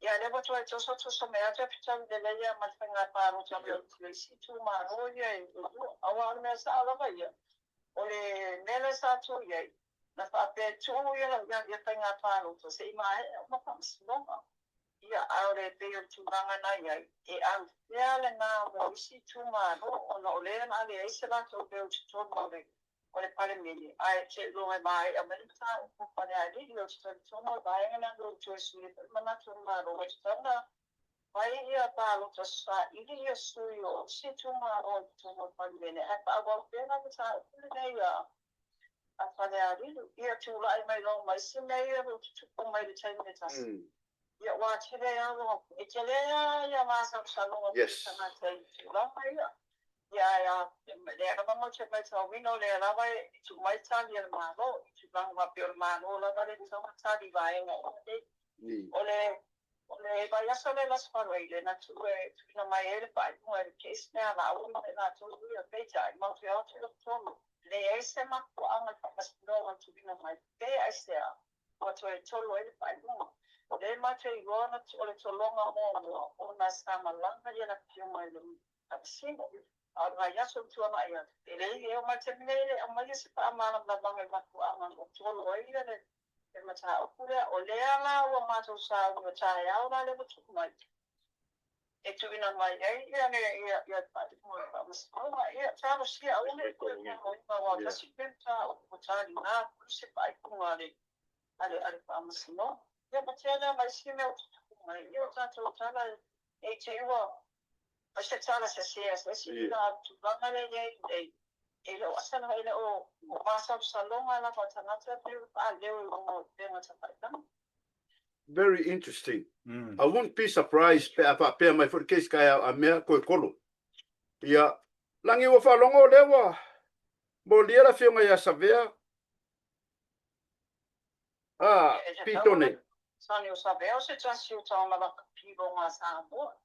Ia lea ua toe tosotoso mai atu e fetaui lelei lava ma le faiga palota a le isi itumalo ia e lua. Aua o le mea sao lava ia, o le mea lea sa tuu i ai, na faapea e tuu ia faiga palota se i maea uma faamasinoga. Ia, a o le pei o le tulaga na i ai, e auhea lena mo isi itumalo, ona o lea na leai se latou leo i totonu o le o le Palemene, ae seiloga e maea mai le mataupu o Falealili. Ou te talitonu o le vaega lena o lo o toe sui ai foi le manatu o le Malo, ua tatau ona fai ia palota saili ia sui o isi itumalo i totonu o le Palemene, ae faaauau pea la mataupu lenei a a Falealili, ia tulai mai loa ma isi mea ia ua tutupu mai i le taimi e tasi. Ia ua tele lava, e tele lava ia masalosaloga o tagata i tulaga ia. Ia ae a, lea lava matou te matauina o lea lava e tuu mai tali a le Malo i tulaga faapea o le Malo lava lea e tatau ona tali i vaega uma nei. O le O le vaiaso lea le Aso Faraile na tuu e tuuina mai ai le faaiuga i le case lea a Laauli ma i latou ia, peitai, matou te o atu i totonu, leai se mafuaaga i le faamasinoga na tuuina mai, pe aisea ua toe tolo ai le faaiuga. O lea matou te iloa na o le tologa muamua ona sa malaga ia le afioga i le Faamasino, a o le vaiaso na tuanai atu, e leai, e oo mai i le taimi nei e le aumaia se faamalamalamaga i mafuaaga ua tolo ai le le mataupu lea. O lea la ua matou sauni o taeao la lea ua tuu mai e tuuina mai ai ia le ia ia le faaiuga o le faamasinoga. Ia talosia aua ne i toe toloina aua tasi lenei mataupu ua taliga foi se faaiuga a le a le a le faamasinoga. Ia ma tele lava isi mea ua tutupu mai. Ia o tatou tala e te i ua O se tala sese a se isi mea a le tulaga lea i ai nei, e le o asa lava, e le o masalosaloga lava o tagata pei ua faaleo i luga o upega tafailagi. Very interesting. I wouldn't be surprised pe a faapea mai foi le case taeao a mea toe kolo. Ia, lagi ua faalogo lea ua molia le afioga ia Savea A, pito nei. Sani o Savea o se tasi o taonga lakapiloga a Samoa.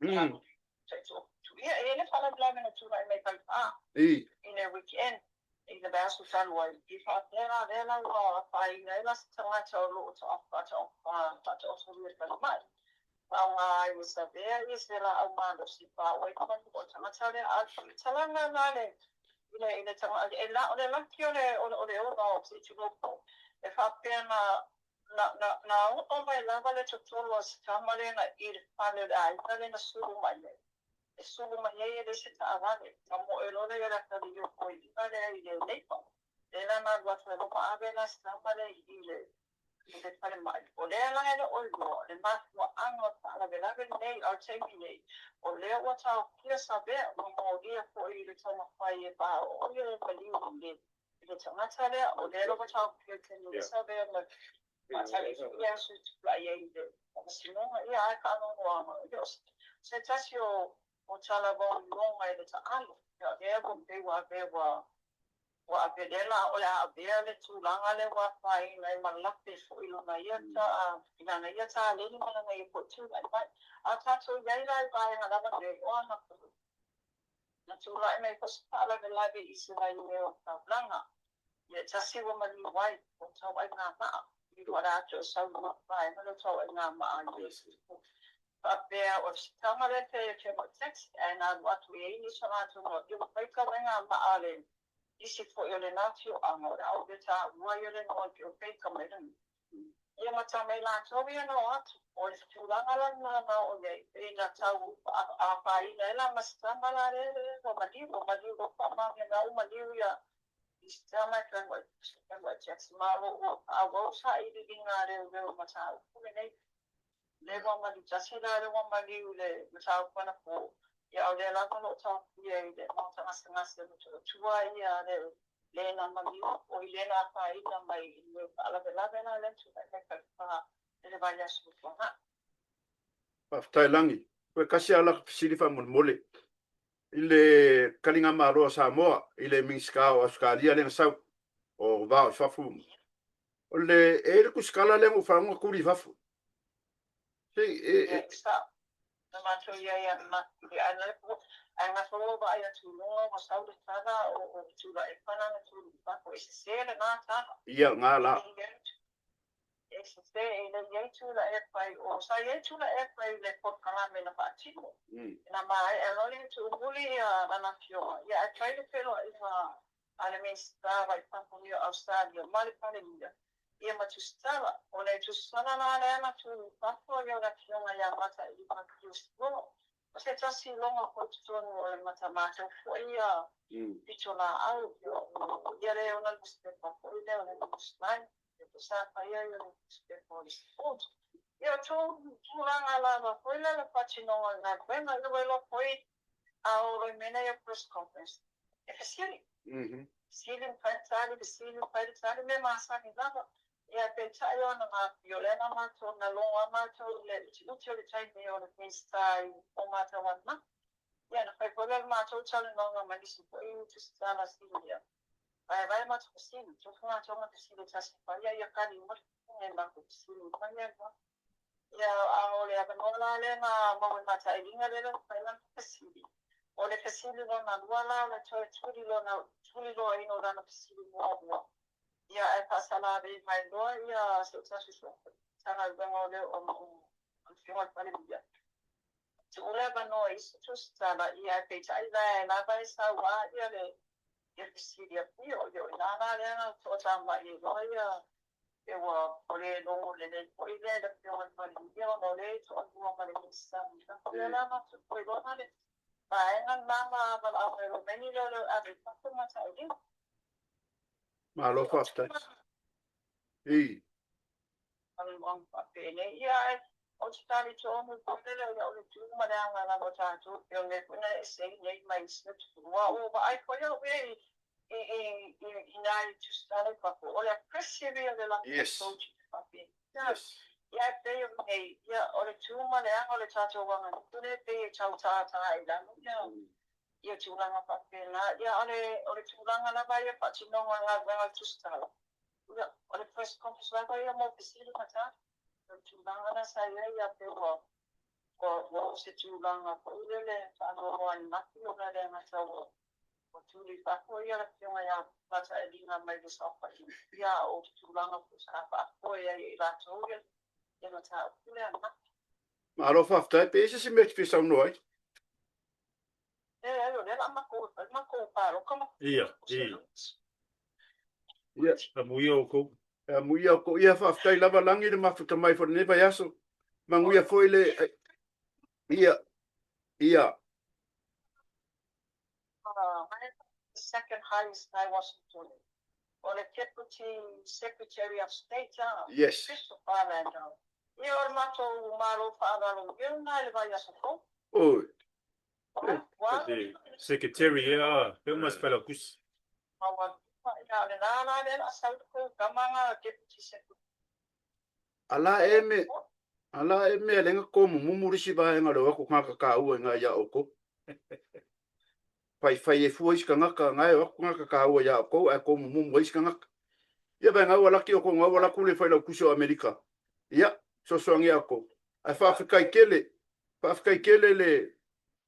Ia, e i ai le faalavelave na tulai mai Vaipā i le weekend, i le vaiaso talu ai. I faapea la lea la ua afaina ai la se tagata o lo o faataotolia i le falemai. Faaaoga ai e Savea ia se laau malosi e paoa ai le manu o le tagata lea. A o le faamatalaga la le i le i le tagata e la o le laki o le o le ola o se tulou e faapea na na na na oo mai lava le totolo a se tama lea na i le fale o le aiga lea na sulu mai ai. E sulu mai ai e leai se taavale. Tamoe loa lea i le atalii o toeaina lea i le neighbour. Lea la na alu atu ai loa ma ave la se tama lea i le i le falemai. O lea la e le o iloa le mafuaaga o le faalavelave lenei, a o le taimi nei, o lea ua taofia Savea, ua molia foi i le taumafai e faaoo ia le maliu i le i le tagata lea, o lea la ua taofia i le taimi nei Savea ma faatali foi le aso e tulai ai i le faamasinoga. Ia, ae faanoanoaga, e le o se tasi o o tala vaoiloga i le taalo, ia o lea ua pei ua avea ua Ua ave lea la o le a avea le tulaga lea ua afaina ai ma lape foi i lona ia i lana ia taleni ma lana ia foi tulai mai. A tatou i ai la i vaega lava nei, o ana foi, na tulai mai foi se faalavelave i se vaimea o le taulaga, ia e tasi ua maliu ai, o Tauaigama'a, i o le atu e sau i le vaega lea o Tauaigama'a i le faapea o se tama lea te te taxi ae na alu atu i ai nisi o latou mau ia ua fai Tauaigama'a le isi foi o lena afioaga o le a ou le taua ia le igoa o Baker mai lagi. Ia ma tama i latou ia na o atu, o le tulaga la lena na oo i ai, pei na tau afaina ai la ma se tama la lea lea ua maliu, ua maliu loa faamaonia mai ua maliu ia i se tama e fealuai taxi. Ma o lo o faaauau sailiiliga a leoleo i mataupu lenei. Lea ua maliu tasi la lea ua maliu i le mataupu anapo, ia a o lea lava o lo o taofia i le Maota Gasegase o Motootua ia le le na maliu oi le na afaina mai i le faalavelave la lea na tulai mai Falepa i le vaiaso ua tuanai. Faafetai Lagi. Toe tasi lava laka fesili faamolemole i le taligamalo a Samoa i le Minisita o Ausetalia lea na sau o vao i fafo. O le, e i ai le tusitala lea na ou faalogo na tuli i fafo. Se i, e, e, Na matou i ai ananafi, ae na ae gafa loa vaai atu i luga ua sau le tala o o Tuilaepa lana tuli i fafo, e sese lena tala. Ia, nga la. E sese, e le i ai Tuilaepa i o, sa i ai Tuilaepa i le polokalame na faatino. Na maea loa le tuumuli ia lana afioga, ia ae fai le feiloaiga a le Minisita wa i fafo ia o Ausetalia ma le Palemia, ia ma Tusitala. O le Tusitala la lea na tu i fafo ia o le afioga ia Matailiga Pius Logo. O se tasi logo foi i totonu o le mata matou foi ia pitolaau, o ia le ona nusipepa foi lea o le Newsline, ia po sa faia ia le nusipepa o le Sport. Ia o tulaga lava foi lea le faatinoga o le galuega, ia ua iloa foi a oo loa i mea nei o press conference, e fesili. Fesili ma fai le tali, fesili ma fai le tali, mea masani lava. Ia peitai o ana mapi, o lea na matou, na logo lava matou i le utiuti o le taimi o le Minisita i o matou ananafi. Ia na fai foi lea o le matou talanoaga ma nisi foi tusitala sinia. Vaevae matou fesili, tofu matou ma fesili e tasi faia, ia tali uma le matou fesili faia. Ia, a o le avanoa la lea na maua i matailiga lea na fai lana fesili. O le fesili lona lua la o le toe tulilona, tuliloaina o lana fesili muamua. Ia, ae faasalalei mai loa ia se tasi o Matagaluega o le o le Afioga i le Palemia. Tuu le avanoa i isi tusitala, ia ae peitai la e lava e saua ia le ia fesili a Pio. Ia o i ina la lea na toatamai ai loa ia E ua ua le logo lelei foi lea i le Afioga i le Palemia ona o lea e toalua ma le Minisita mai fafo. Lea la matou toe iloa le vaega lena ma valaau mai loa mai ni leoleo e ave i fafo ma tailima. Malo faafetai. I. Talanoaga faapenei. Ia ae ou te talitonu foi lele o le tu ma le aga lava o tatou pei o le mea foi na ese ai nei mai isi atunuu. Aua ua vaai foi au ia i i i i i nai tusitala i fafo, o le aggressive ia o le latou approach i mea faapena. Ia ae pei o nei, ia o le tu ma le aga o le tatou aganuu lea e pei e tau tātā i lalo ia ia tulaga faapena. Ia o le o le tulaga lava ia faatinoga o galuega a le tusitala, ia o le press conference lava ia mo fesili ma tali. O le tulaga la sa i ai ia pei ua ua ua oo i se tulaga foi lele faanoanoa ananafi ona e le gata ua Ua tuli i fafo ia le afioga ia Mataeliga mai le saofaiga, ia a o le tulaga foi sa faafoe ai e i latou ia le mataupu lea ananafi. Malo faafetai. Pe i ai se isi mea e te fia saunoa ai? Leai, o lea la a matou e fai le matou palota ma Ia, i. Ia. Amuia outou. Amuia outou. Ia, faafetai lava Lagi le mafuta mai foi i lenei vaiaso. Manuia foi le... Ia, ia. Second highest nai Washington. O le Deputy Secretary of State a Yes. Christopher Landau. Ia o le matou malo faaaloalo ia lena i le vaiaso fou. Oi. Ua Te Secretary ia a, pe uma se Failautusi. Ia o lena la lea o le a sau le tou tama na Deputy Secretary. Ala e me, ala e mea lenga ko mumumu lisi vaega o le o atu kangaka kāua i ngā ia oukou. Fai fai e fua isi kangaka, ngā e o atu kangaka kāua ia oukou, ae ko mumumu ai isi kangaka. Ia vai ngau alaki o ko ngau alaku le Failautusi o Amerika. Ia, sosoangi ia oukou. Ae faafetai tele, faafetai tele le,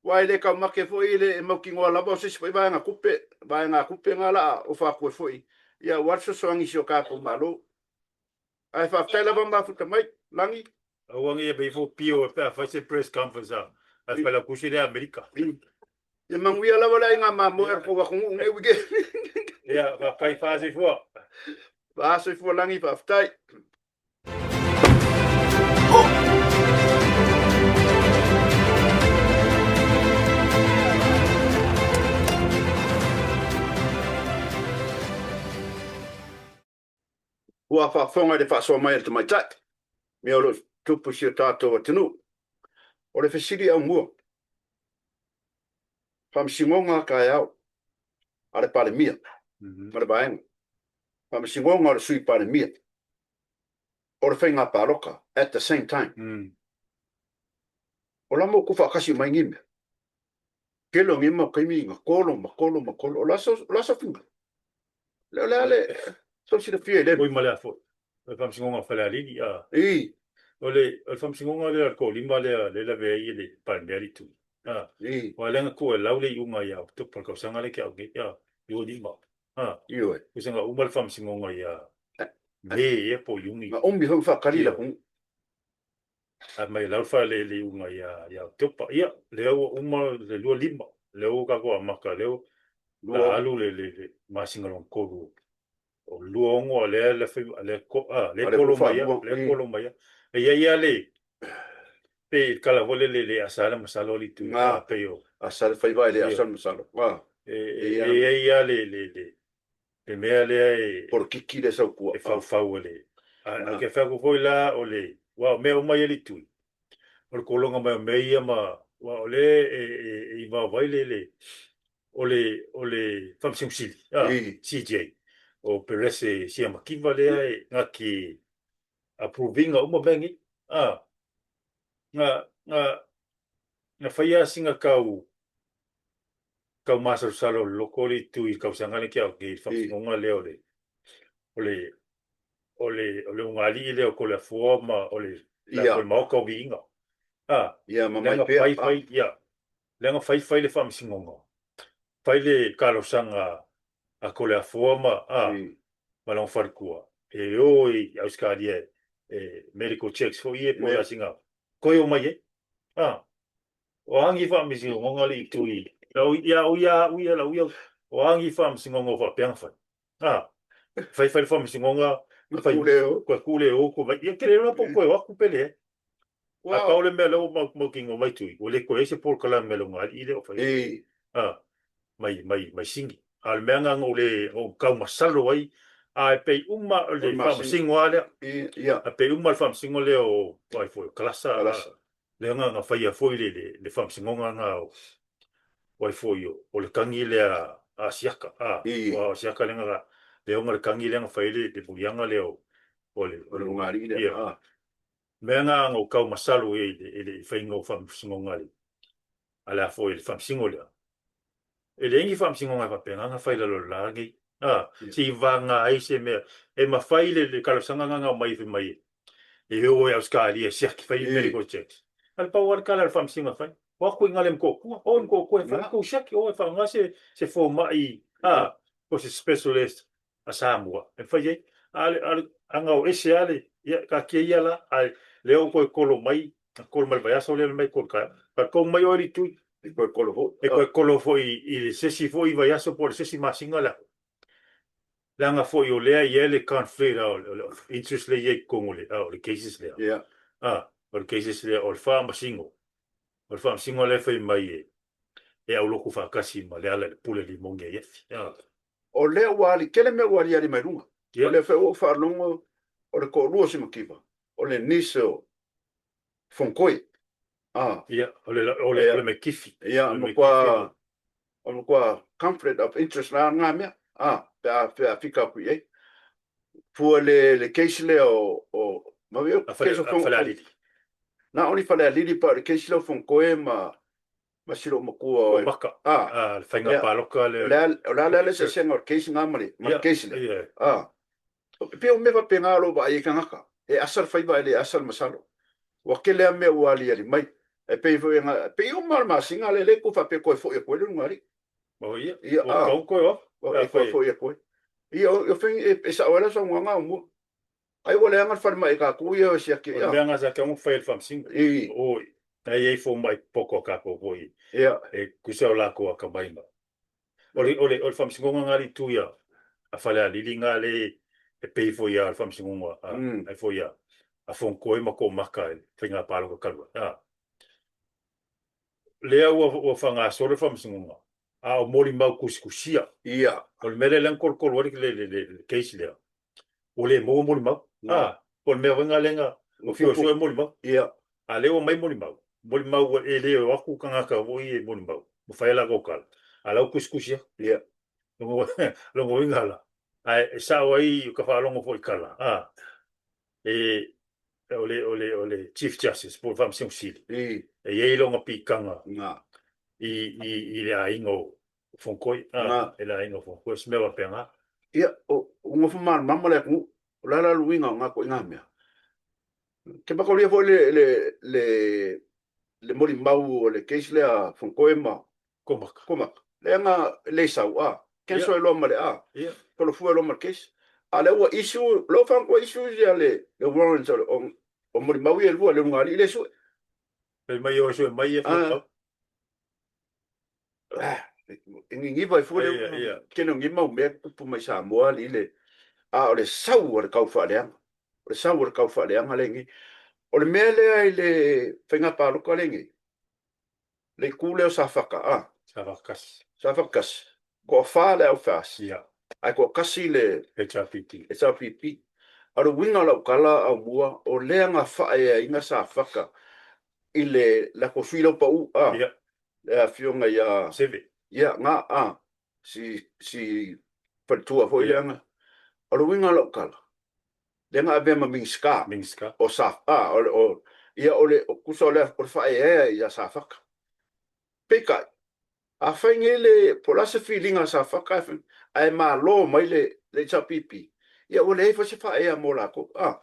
aua e le taumate foi e le e mautinoa lava o se isi foi vaega tupe, vaega tupe nga la a ofa atu ai foi, ia aua le fesoasoani i si o tatou Malo. Ae faafetai lava mafuta mai, Lagi. Aua ne i ave ifo pio pe a fai se press conference a a le Failautusi lea Amerika. Ia manuia lava le aiga mamoe a le tou atunuu nei weekend. Ia, faafetai faasoifua. Faasoifua Lagi, faafetai. Ua faafofoga i le faasoa mai a le tamaitai, mea o lo o tupu i si o tatou atunuu. O le fesili aumua, Faamasinoga a taeao a le Palemia ma le Vaega, Faamasinoga o le Sui Palemia, o le faiga palota at the same time. O la ma tuufaatasi uma ai nei mea. Tele o nei mau taimi na tolo ma tolo ma tolo. O le a se uiga? Le o le a le sou silafia i le Oi ma le a foi. O le Faamasinoga o Falealili, a. I. O le o le faamasinoga lea o le toalima lea lea e lavea ai le Palemia le itu. A. I. Aua lea na tuu e lau le iuga ia Oketopa i le tausaga lea tea atu nei, a, 25. A. Ioe. Tusa na uma le faamasinoga ia Me ea po o Iuni. Na umi foi ma faatali le atunuu. Ae mai lau le le iuga ia ia Oketopa. Ia, lea ua uma le 25, lea ua tatou amata, lea ua la alu le le le masina lona tolu o le 26 lea le fai lea ko a lea kolo mai a lea kolo mai a. E i ai lava le pei le tala foi lele le asa le masalo le itu a pei o asa le faiva e le asa le masalo. A e i ai lava le le le le mea lea e polokiki lea sau tua e faufau e le a ke fai atu foi la o le aua o mea uma ia le itu o le kologa mai o mea ia ma aua o lea e e e involve ai le le o le o le Faamasino Sili a CJ o Perese Siamakiva lea e na te approve ina uma mea nei a na na na faia sina tau tau masalosalo o le loko o le itu i le tausaga lea tea atu nei i le faamasinoga lea o le o le o le o le ugaalii lea o Toleafoa ma o le Ia. o le Maota o Viiga a Ia ma lea na Maipea. fai fai ia lea na fai fai le faamasinoga fai le talosaga a Toleafoa ma a ma lona faletua e o i Ausetalia e medical checks foi ia po o le a sina toe omai ai a O a ni faamasinoga le itu i lau ia o ia au ia lau ia o a ni faamasinoga o faapea na fai. A fai fai le faamasinoga fai koe ku le o ko vai ia ke le la po koe o aku pe le. A pau le mea lea ua mau mautinoa mai tui ua le koe ai se polokalame a le ugaalii lea o fai. A mai mai mai sini. A o le mea lena na ou le ou tau masalo ai a e pei uma o le faamasino lava lea. A pei uma le faamasino lea o ai foi o Kalasa. Lea na na faia foi le le le faamasinoga na o o ai foi o o le tagi lea a Asiata a o Asiata lea na lea ona le tagi lea na fai ai le le muliaga lea o o le O le ugaalii lea ia a. Mea na na ou tau masalo i ai i le i le faiga o faamasinoga a le a le a foi le faamasino lea. E leai ni faamasinoga e faapena ona fai i lalo o le la nei. A, se i vagana ai se mea. E mafai le, le talosaga lena na aumai fai mai e o e Ausetalia e siaki fai medical checks. A le pau lava le tala a le faamasinoga e fai, o atu i ina le Motootua, o i Motootua e fai tou siaki, o e faaaoga se, se fomai, a, po o se specialist a Samoa e fai ai. A o le, a o le, ana o ese lava le, ia, taatia ia la, a lea ua toe kolo mai, na kolo mai le vaiaso lea mai kolo taeao. Fa kolo mai oe le tui. E toe kolo foi. E toe kolo foi i le se isi foi vaiaso po o le se isi masina lea. Leaga foi o lea e i ai le conflict o le interest lea e i ai i totonu o le, o le cases lea. Ia. A, o le cases lea o le faamasino. O le faamasino lea e fai mai e, e aulotu faatasi ma Lealailepule Limoni Aiafi. A. O lea ua ali, tele mea ua aliali mai luga. O lea foi ua ou faalogo o le toalua o Simakiva, o le niece o Fonkoi. Ah. Ia, o le, o le, o le Mekifi. Ia, o matua, o matua conflict of interest la ngā mea. Ah, pe a, pe a fika aku i ai. Fua le, le case lea o, o, ma o, case o Falealili. Na o ni Falealili pa o le case lea o Fonkoi ma, ma si lou matua o Maka. Ah, le faiga palota le. O le a le a le eseesega o le case nga ma le ma le case lea. Ah. E pei o mea faapena o lo o vaai ai tagata. E asa le faiva ae le asa le masalo. Ua tele lava mea ua aliali mai. E pei foi e pei uma le masina lea lea e faapea toe foi atu ai le ulugalii. Oh ia, Ia, ua tau koe oa. E toe foi atu ai. Ia, o fai e sao ai lau saunoaga o mua. Ai ua leaga le falemai tatou ia e siaki ai. O le mea lena sa tatau ona fai e le Faamasino. O na e i ai fomai popoto a tatou foi e tusa o latou atamai ma. O le, o le, o le Faamasinoga na le itu ia a Falealili na le e pei foi ia le Faamasinoga a, ai foi ia a Fonotoe ma Toomaka i le faiga palota talu ai. A. Lea ua, ua faagasolo le Faamasinoga, a o molimau tusitusia. Ia. O le mea lea lea na tolotolo ai le, le, le, le case lea. Ua le maua molimau. A, o le mea foi lena lea na fiu e sue molimau. Ia. A lea ua aumai molimau, molimau e le o atu tagata foi e molimau, ua fai a latou tala, a la ua tusitusi atu. Ia. Lona uiga la, ae e sao ai ka faalogo foi i tala, a, e, o le, o le, o le Chief Justice po o le Faamasino Sili, e i ai lona pitaga Na. i, i, i le aiga o Fonkoi, a, i le aiga o Fonkoi, se mea faapena. Ia, o, ua nofo malamalama le atunuu, o le a la le uiga o na ituaiga mea? Ke mataulia foi le le le le molimau o le case lea Fonotoe ma Komaka. Komaka. Leaga le sau a cancel ai loa ma le a. Ia. Solofua loa ma le case. A lea ua issue, lea ua Fonotoe issue ia le le warrants o o, o molimau ia e lua le ulugalii le sue. Fai mai o sue mai ia Ah. E gigiva ai fua le tele o nei mau mea tutupu mai Samoa alii le a o le sau o le tau faaleaga. O le sau o le tau faaleaga lenei. O le mea lea i le faiga palota lenei, le itu lea o Safata, a? Safata kasi. Safata kasi. Toafa le au FAST. Ia. Ae toatasi le HRPP. HRPP. A o le uiga o lau tala aumua, o lea na faaeaina Safata i le latou sui lea ua pau, a? Ia. Le afioga ia Seve. Ia, na, a, si, si faletua foi lea na. O le uiga o lau tala, lea na avea ma Minisita. Minisita. O Sa, a, o, o, ia, o le, o, tusa o le, o le faaeaea ia Safata. Peitai, afai nei le, po o le a se filiga a Safata ae, ae malo mai le, le HRPP, ia ua leai foi se faaea mo latou, a.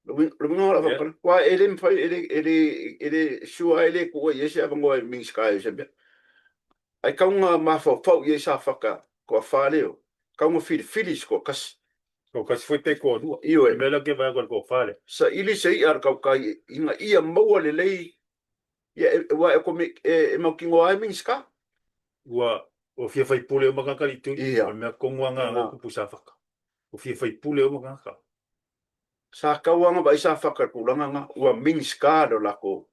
Le uiga o lau faamatalaga, aua e le mafai, e le, e le, e le sure lava e le tuua i ai se avanoa e Minisita ai o se mea. Ae tau na mafaufau i ai Safata toafa lea, tau na filifili se toatasi. Toatasi foi pe toalua. Ioe. O le mea lea ou te vaai atu i le toafa lea. Saili se i'a a le tautai ina ia maua lelei, ia, aua e, e, e mautinoa ai Minisita. Ua, ua fia faipule uma tagata i Tui. Ia. O le mea tonu lava na tupu i Safata. Ua fia faipule uma tagata. Sa tau lava na vaai Safata i le tulaga lena, ua Minisita le latou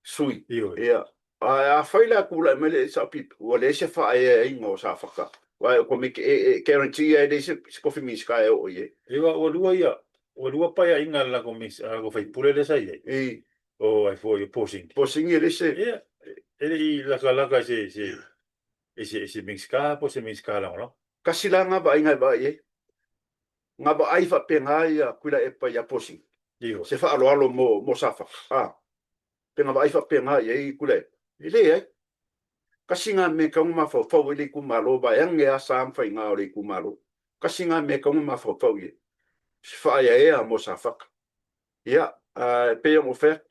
sui. Ioe. Ia. Ae afai la e tulai mai le SRPP, ua leai se faaeaeaiga o Safata, aua e komiti, e, e guarantee lava e leai se, se tofi Minisita e oo i ai. Ioe, ua lua ia, ua lua paeaiga a le latou Minis, a latou sui usufono lea sa i ai. I. O ai foi, o Posingi. Posingi e leai se. Ia, e le i latalata i se, se, i se, i se Minisita po o se Minisita Lagolago. Tasi la na vaaiga e vaai ai. Na vaai faapena ia Tuilaepa ia Posingi. Ioe. Se faaaloalo mo, mo Safata. A. Pe na vaai faapena i ai Tuilaepa? E leai. Kasi na mea e tatau ona mafaufau ai le itumalo, vaeane lava sa ma faiga o le itumalo. Kasi na mea e tatau ona mafaufau i ai. Se faaeaea mo Safata. Ia, e pei ona ou fai atu,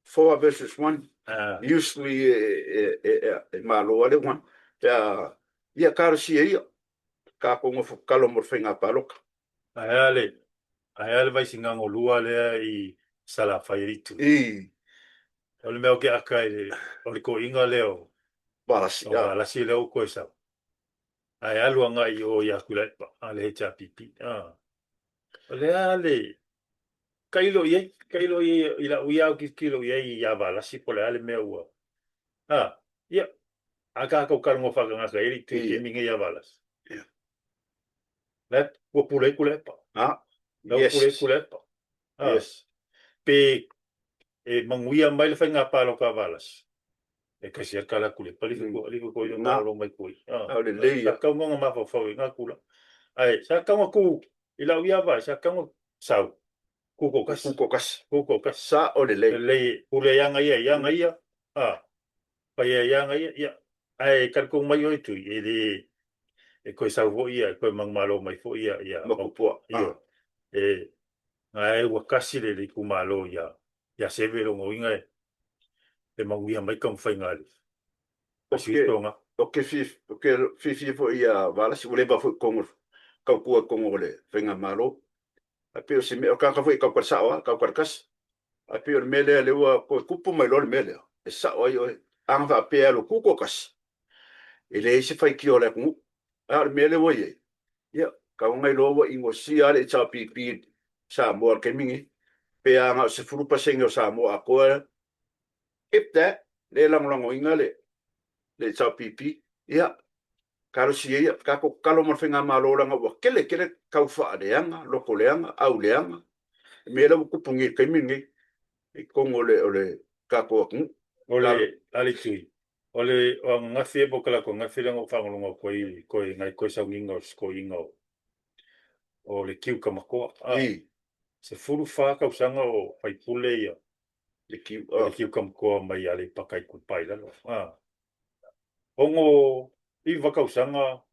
4 versus 1, usually e, e, e, e malo lava le 1. Pe a, ia, talosia ia, tatou nofo tatalo mo le faiga palota. Ae a le, ae a le vaisigaga lua lea i Salafai e Itu. I. O le mea o ke aka i le, o le toeaina lea o Valasi, o Valasi lea ua toe sau. Ae alu agai i o ia Tuilaepa, a le HRPP. Ah. O le a le, tailo i ai, tailo i ai, i lau ia au tilotilo i ai ia Valasi po o le a le mea ua, ah, ia, a tatou talanoa faatagata i ai le itu i taimi nei ia Valasi. Ia. La ua pule ai Tuilaepa. Ah, La ua pule ai Tuilaepa. Ah, Yes. Pe e manuia mai le faiga palota a Valasi, e kasi a tala Tuilaepa li ko li ko i malo mai kui. Ah, o lelei. Sa tau ona mafaufau i ngā kula. Ai, sa tau ona ku, i lau ia vai, sa tau ona sau. Ku ko kasi. Ku ko kasi. Ku ko kasi. Sa o lelei. Lelei, pule ia nga ia, ia nga ia. Ah, pai ia ia nga ia, ia. Ai, talitonu mai oe Tui, e le, e koe sau foi ia, e koe manumalo mai foi ia, ia. Makupua. Ioe. E, ae ua kasi le le itumalo ia, ia Seve lona uiga e, e manuia mai taumafaiga a le, a si usoga. Ou te fiafia foi ia Valasi, ua leva foi i totonu o le tautua i totonu o le faigamalo. Ae pei o se mea, o le tagata foi e tau sao lava, tau kasi. Ae pei o le mea lea, lea ua toe tupu mai loa le mea lea, e sao ai oe. A na faapea e alu tu toatasi, e leai se faitio a le atunuu. A o le mea lea ua i ai, ia, tau ona iloa ua inosia lava le HRPP i Samoa i le taimi lenei. Pe a na o le 10% o Samoa atoa, if that, lea e lagolagoina le HRPP, ia, talosia ia, tatou tatalo mo le Faigamalo leaga ua tele tele tau faaleaga, loto leaga, au leaga, le mea lea ua tupu nei i le taimi lenei i totonu o le, o le tatou atunuu. O le, a le Tui, o le, o ananafi ea po o talaatu ananafi lea na ou faalogologo atu ai i koe, nai koe sauniga o se toeaina o, o le Kiukamakoa. A, I. 14 tausaga o faipule ia, Le Kiu, o le Kiukamakoa mai Aleipata Itupa i Lalo. A, 69 tausaga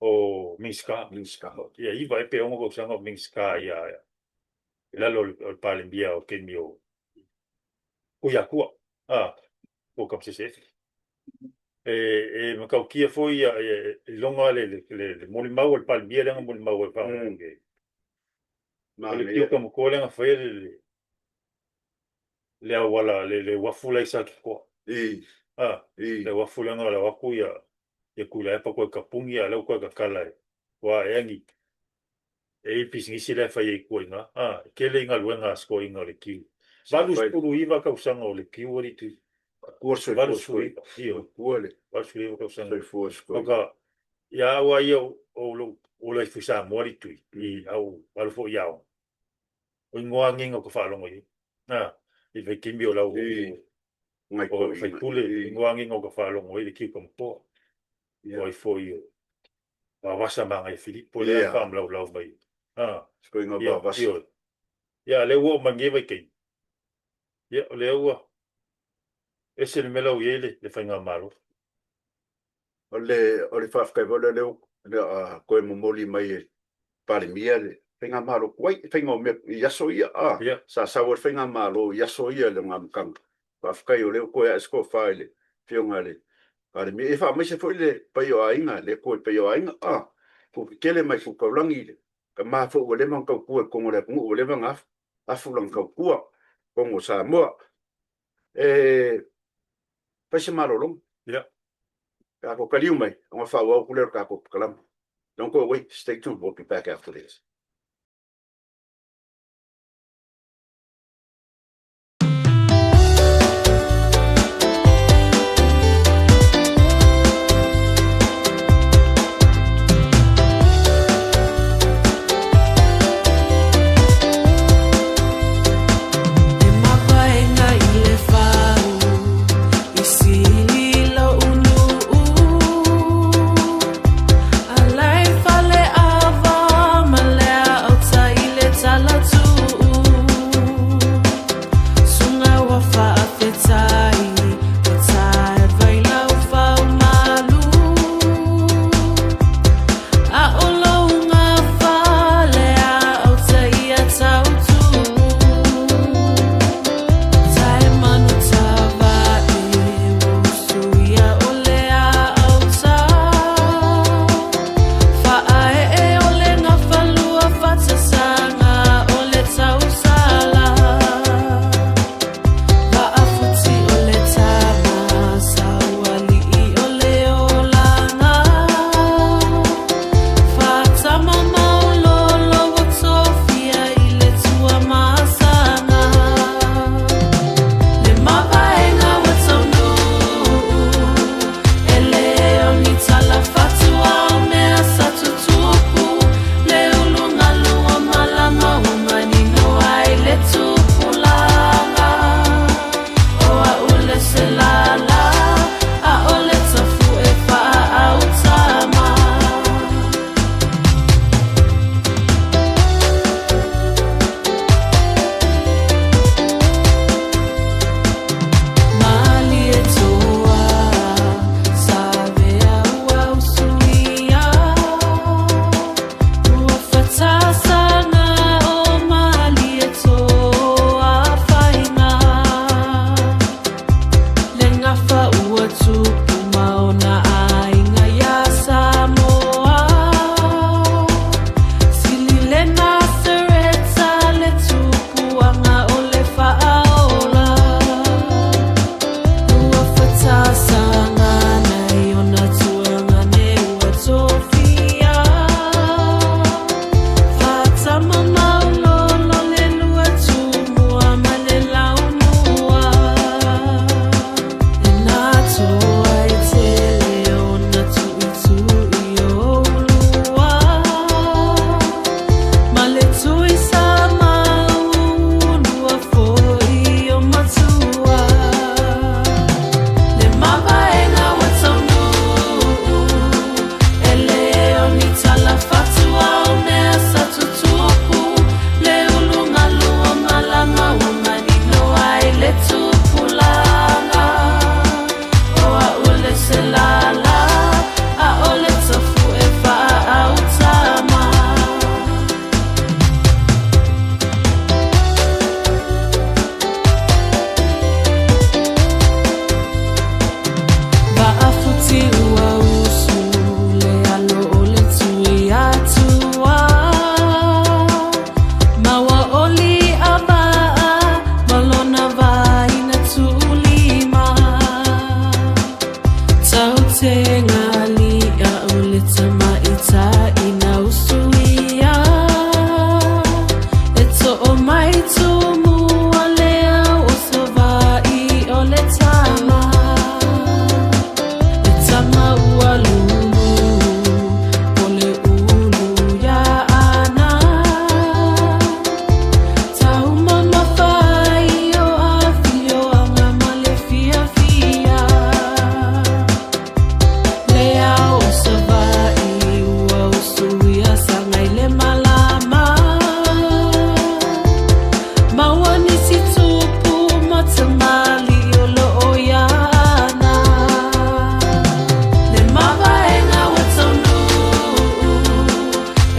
o Minisita. Minisita. Ia, iva ea pe ono tausaga o Minisita ia. i lalo o le Palemia o taimi o Tuiatua, a, po o Tamasese Efi. E, e matautia foi ia, e, e iloga le, le, le, le molimau a le Palemia lea na molimau ai faamolemole. O le Tio Tamatoa lea na faia le, le, le auala, le, le uafu la i Satitoa. I. A, I. le uafu lea na lau atu ia, ia Tuilaepa toe tapuni a o lea ua toe tatala e, ua ae ni, e i ai le pisinisi la e fai ai i tua i ina. A, e tele i galuega a si toeaina o le Tiu. 89 tausaga o le Tiu alii Tui. Matua le soifua 89, ioe. Matua le 89 tausaga. soifua soifua. Maka, ia au lava ia o lou ola ifo i Samoa alii Tui, i au alu foi i aoga. O igoa agiga ou te faalogo i ai. A, i vaitaimi o lau I. Ngai o toeaiina. faipule, I. igoa agiga ou te faalogo ai le Tiu Tamatoa. Ia. O ai foi o Vavasa Magaia Filipo lea Ia. faamalaulau mai. A, Sikoiga ia, Vavasa. ioe. Ia, lea ua oo mai lenei vaitaimi. Ia, o lea ua ese le mea la ua i ai le, le faigamalo. O le, o le faafetai foi lea, lea ua toe momoli mai e Palemia le Faigamalo tuai, faiga o mea i aso ia, a, Ia. sa sau ai le Faigamalo i aso ia i le amataga. Faafetai o lea ua toe ae se tofa i le Afioga i le Palemia. Ia faamaise foi le paia o aiga, le Atua i le paia o aiga, a, tuu tetele mai tuu taulagi i le tama foi ua leva ona tautua i totonu o le atunuu, ua leva ona afu, afu lana tautua i totonu o Samoa. E fai se malologa. Ia. Pe a toe taliu mai, ona faaauau atu lea o le tatou polokalame. Don't go away, stay tuned, we'll be back after this. E mavaega i le fau, i sili lou nuu. Alai fale ava ma le mai Tumua le au o Savaii o le tama, le tama ua lulu o le ulu iā ana. Taumamafa ai o afioaga ma le fiafia. Le ao o Savaii ua usuia saga i le malama. Maua nisi tupu ma tamalii o loo ia ana. Le mavaega ua taunuu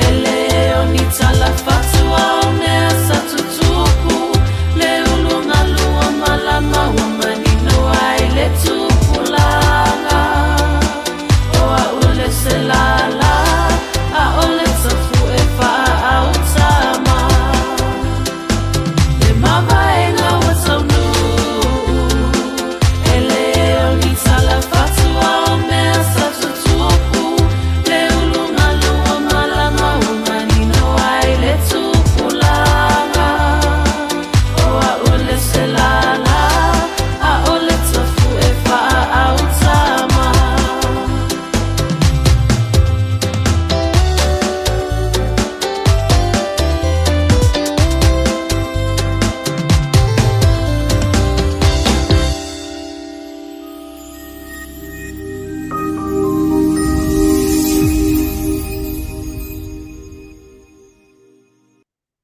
e le o ni tala fatua o mea sa tutupu. Le ulugalu o malama ua manino ai le tupulaga. O a'u le selala, a'ole tofu e faautama. Le mavaega ua taunuu, e le o ni tala fatua o mea sa tutupu. Le ulugalu o malama ua manino ai le tupulaga. O a'u le selala, a'ole tofu e faautama.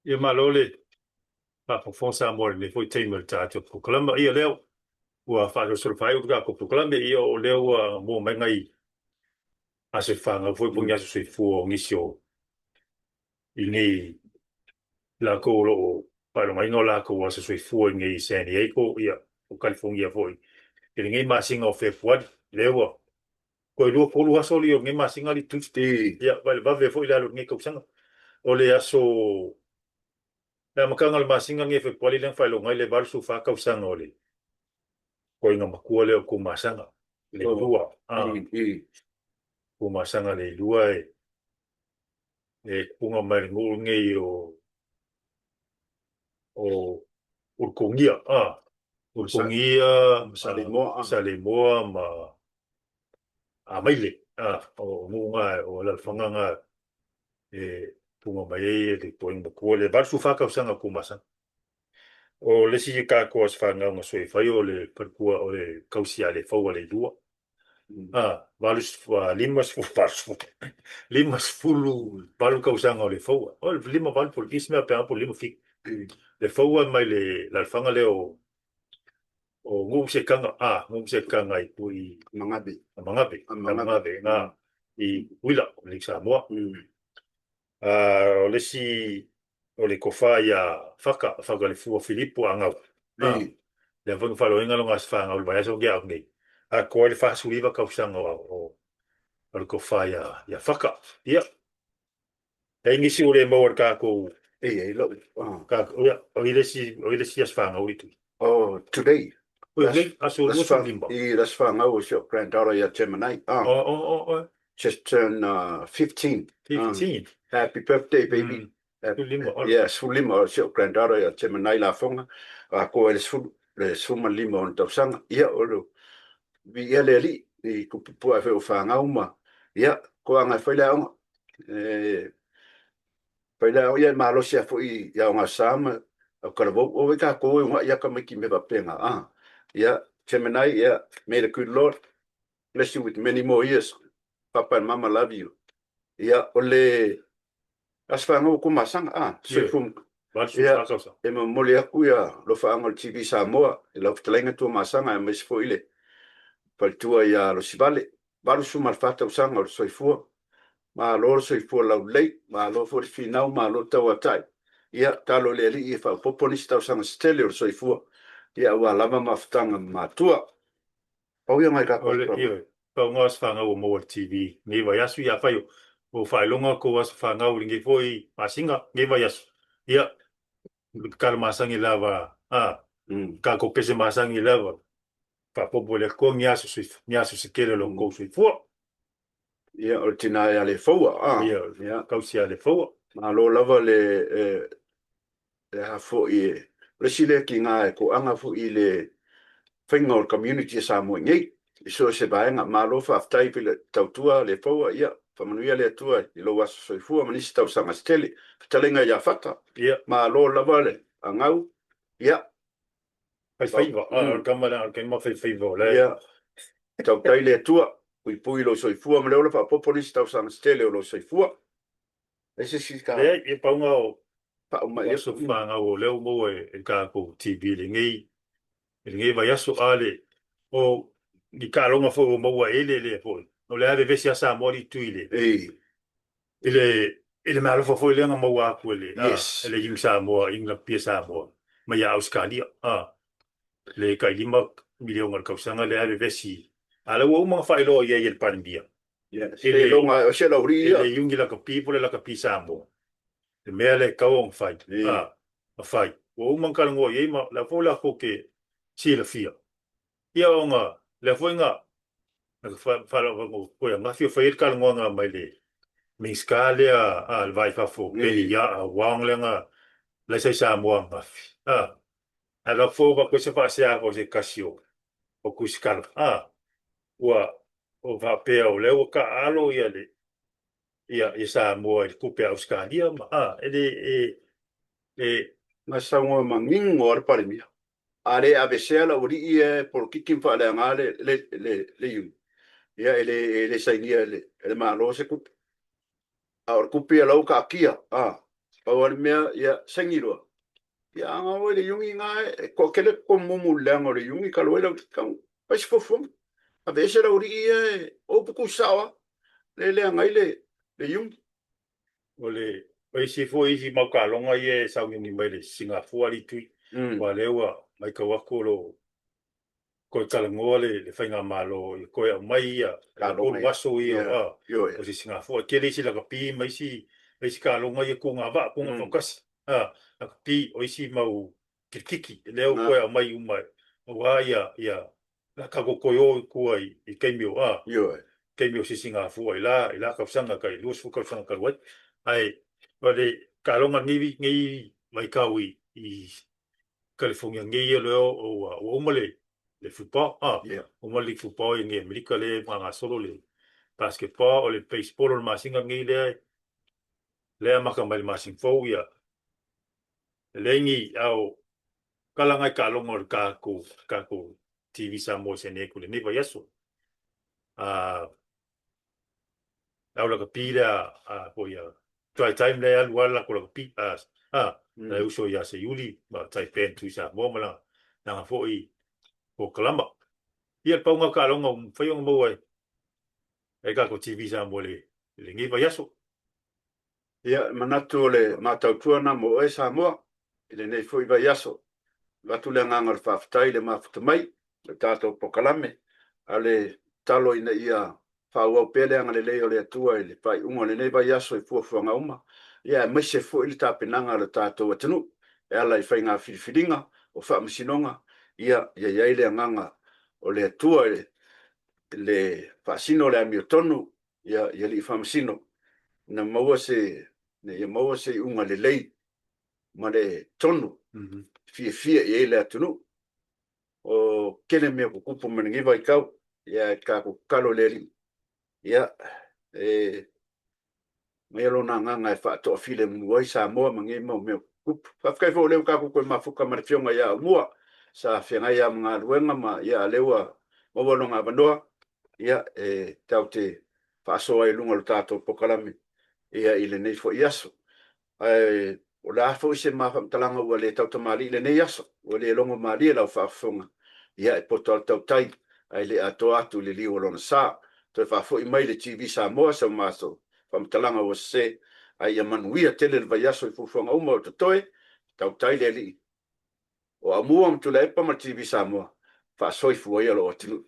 Ia malo le faafofoga Samoa i lenei foi taimi o le tatou polokalame. Ia lea ua faasolosolo faaiu le tatou polokalame, ia o lea ua mua mai nai aso fanau foi po o ni aso soifua o nisi o i nei latou o lo o faailogaina o latou aso soifua i nei i San Diego, ia o Kalifonia foi i lenei masina o Fepuari. Lea ua toe 23 aso alii o lenei masina alii Tuesday. Ia, vaai le vave foi le alu o lenei tausaga. O le aso le amataga o le masina lenei o Fepuari lea na faailoga ai le 84 tausaga o le toeaina matua lea o Tuamasaga, Leilua. Tuamasaga Leilua e e tupuga mai le nuu lenei o o Ulutogia, Ulutogia, Saleimoa, Saleimoa ma Amaile, o nuu na, o alaalafaga na e tupuga mai ai le toeaina matua lea, 84 tausaga o Tuamasaga. O le isi tatou aso fanau na sui fai o le faletua o le tausi ia Lefau a Leilua. 58 tausaga o Lefaua. O le 58 po o le isi mea faapena po o le 57. Lefaua mai le alaalafaga lea o Nuu Sekaga, Nuu Sekaga i Mangabe. Mangabe, Mangabe na i Tutuila, i Samoa. O le isi o le tofa ia Faka, Fakalefua Filipo Agau. Lea foi na faailoaina lona aso fanau i le vaiaso na tea atu nei. Atoa ai le 49 tausaga o le tofa ia Faka. Ia, e i ai nisi ua le maua i le tatou... E i ai lou... Ia, o ai le isi aso fanau i Tui? Oh, today. Aso 25. I le aso fanau o si ou granddaughter ia Gemini. Oh. Just turned 15. 15. Happy birthday, baby. 15. Yeah, 15 o si ou granddaughter ia Gemini Lafoga. Atoa ai le 10, le 15 o ona tausaga. Ia, o le viia le Alii i tupu ae foi o fanau ma, ia, toaga e fai le aoga. E fai le aoga, ia e malosi lava foi i aoga sa ma autalavou. O ai tatou e uunai lava tamaiti i mea faapena. Ia, Gemini, ia, may the good Lord bless you with many more years. Papa and Mama love you. Ia, o le aso fanau o Tuamasaga, a, soifua. Ia, e momoli atu ia alofaaga o le TV Samoa i lau fetalaiga Tuamasaga aemaise foi le faletua ia Losivale. 84 tausaga o le soifua. Malo le soifua laulelei, malo foi le finau, malo le tauatai. Ia, talo i le Alii e faaopoopo nisi tausaga se tele o le soifua, ia aua lava mafutaga ma matua. Pau ia ngai tatou aso fanau. Ioe, pau ngā aso fanau ua maua i le TV lenei vaiaso. Ia afai o faailoga tou aso fanau i lenei foi masina, lenei vaiaso, ia, tatalo masani lava, a, tatou pese masani lava, faaopoopo e le Atua ni aso ni aso se tele o lo outou soifua. Ia, o le tina ia Lefaua, a. Ia, tausi ia Lefaua. Malo lava le. Le aha foi e, o le isi lea tiga e toaga foi i le faiga o le community a Samoa i nei, i so o se vaega. Malo faafetai i le tautua le Foua, ia faamanuia le Atua i lou aso soifua ma nisi tausaga se tele. Fetalaiga ia Fata, malo lava le agau, ia. Faifaiva, o le tama lea o le taima faifaiva o le. Ia, tautai le Atua, puipui lou soifua ma le ola faaopoopo nisi tausaga se tele o lou soifua. Ai se isi ka. Leai, ia pauga o faauma aso fanau o lea ua maua e le tatou TV i lenei i lenei vaiaso. A le o ni taaloga foi ua maua e le lea foi. O lea vevesi a Samoa alii tui le i le i le meaalofa foi lea na maua atu e le e le Young Samoa, Young Rugby Samoa mai ia Ausetalia. A le tai 5 miliona i le tausaga lea vevesi. A lea ua uma ona faailoa i ai e le Palemia. I le i le Iuni Lakapi po o le Lakapi Samoa, le mea lea e tatau ona fai, a, na fai. Ua uma ona talanoa i ai ma o lea foi latou te silafia. Ia ona lea foi na faalogo ananafi o fai ai le talanoaga mai le Minisita lea a le Va i Fafo, Penny Wong lea na laisa i Samoa ananafi. A, ae avatu foi ua avatu ai se faasea foi a se tasi o Tuisikala. A, ua o faapea o lea ua taaalo ia le ia ia Samoa i le tupe a Ausetalia ma a e le e e Na saunoa manino lava le Palemia, a le aveesea le aualii ia e polokiki ma faaleaga le le le le iuni, ia e le e le sainia e le e le Malo se tupe. A o le tupe ia la ua taatia, a, pau lava le mea, ia saini loa. Ia a na o i le iuni na e toatele totonu mumu i le leaga o le iuni talu ai lau tau fai se fuafuaga. Aveese lau alii ia e o upu tuusao lava le leaga ai le le iuni. O le o isi foi isi mau taaloga ia e sauniuni mai le Sigafua alii tui, aua lea ua matau atu o lo o toe talanoa le le faigamalo ia toe aumai ia le 3 aso ia o Sisigafua. E tele isi lakapi ma isi ma isi taaloga ia tuga vaa, tuga fautasi, a lakapi o isi mau kirikiti lea ua toe aumai uma aua ia ia la tatou toe o i tua i taimi o a taimi o Sisigafua i la i la tausaga tai 20 tausaga talu ai. Ae o le taaloga nei nei vaitau i i California nei ia lea ua ua uma le le football a uma le football i nei Amerika lea e faagasolo le basketball o le baseball o le masina nei lea lea amata mai le masina fou ia e leai ni a o kala ngai taaloga o le tatou tatou TV Samoa se nei ku lenei vaiaso a le au lakapi lea a foi a try time lea e alu lava le latou lakapi a a le uso ia Seiuli ma Taipan Tui Samoa ma lana lana foi polokalama. Ia le pauga o taaloga ua mafai ona maua e e tatou TV Samoa i le i lenei vaiaso. Ia, e manatu o le matautua lena mo oe Samoa i lenei foi vaiaso. Avatu le agaga o le faafetai i le mafuta mai o le tatou polokalame, a o le tatalo ina ia faaauau pea le agalelei o le Atua i le faaiuga o lenei vaiaso i fuafuaga uma, ia aemaise foi le tapenaga a lo tatou atunuu e ala i faiga filifiliga o faamasinoga, ia ia i ai le agaga o le Atua i le faasino o le amiotonu ia i alii faamasino ina maua se ina ia maua se iuga lelei ma le tonu fiafia i ai le atunuu. O tele mea tutupu mai lenei vaitau, ia e tatou tatalo i le Alii, ia e aumaia Lona Agaga e faatoafilemu ai Samoa ma nei mau mea tutupu. Faafetai foi o lea ua tatou toe mafuta ma le Afioga ia Aumua, sa feagai lava ma galuega ma ia a lea ua maua lona avanoa, ia e tatou te faasoa ai i luga o le tatou polokalame ia i lenei foi aso. Ae o le a foi se ma faamatalaga ua le tautamalii i lenei aso, ua le logo malie lau faafofoga, ia e poto lava le tautai, ae le atoa atu i le liu o lona sa. Toe faafoi mai le TV Samoa sau matou faamatalaga ua sese, ae ia manuia tele le vaiaso i fuafuaga uma o totoe, tautai le Alii o Aumua ma Tuilaepa ma le TV Samoa, faasoifua ia lou atunuu.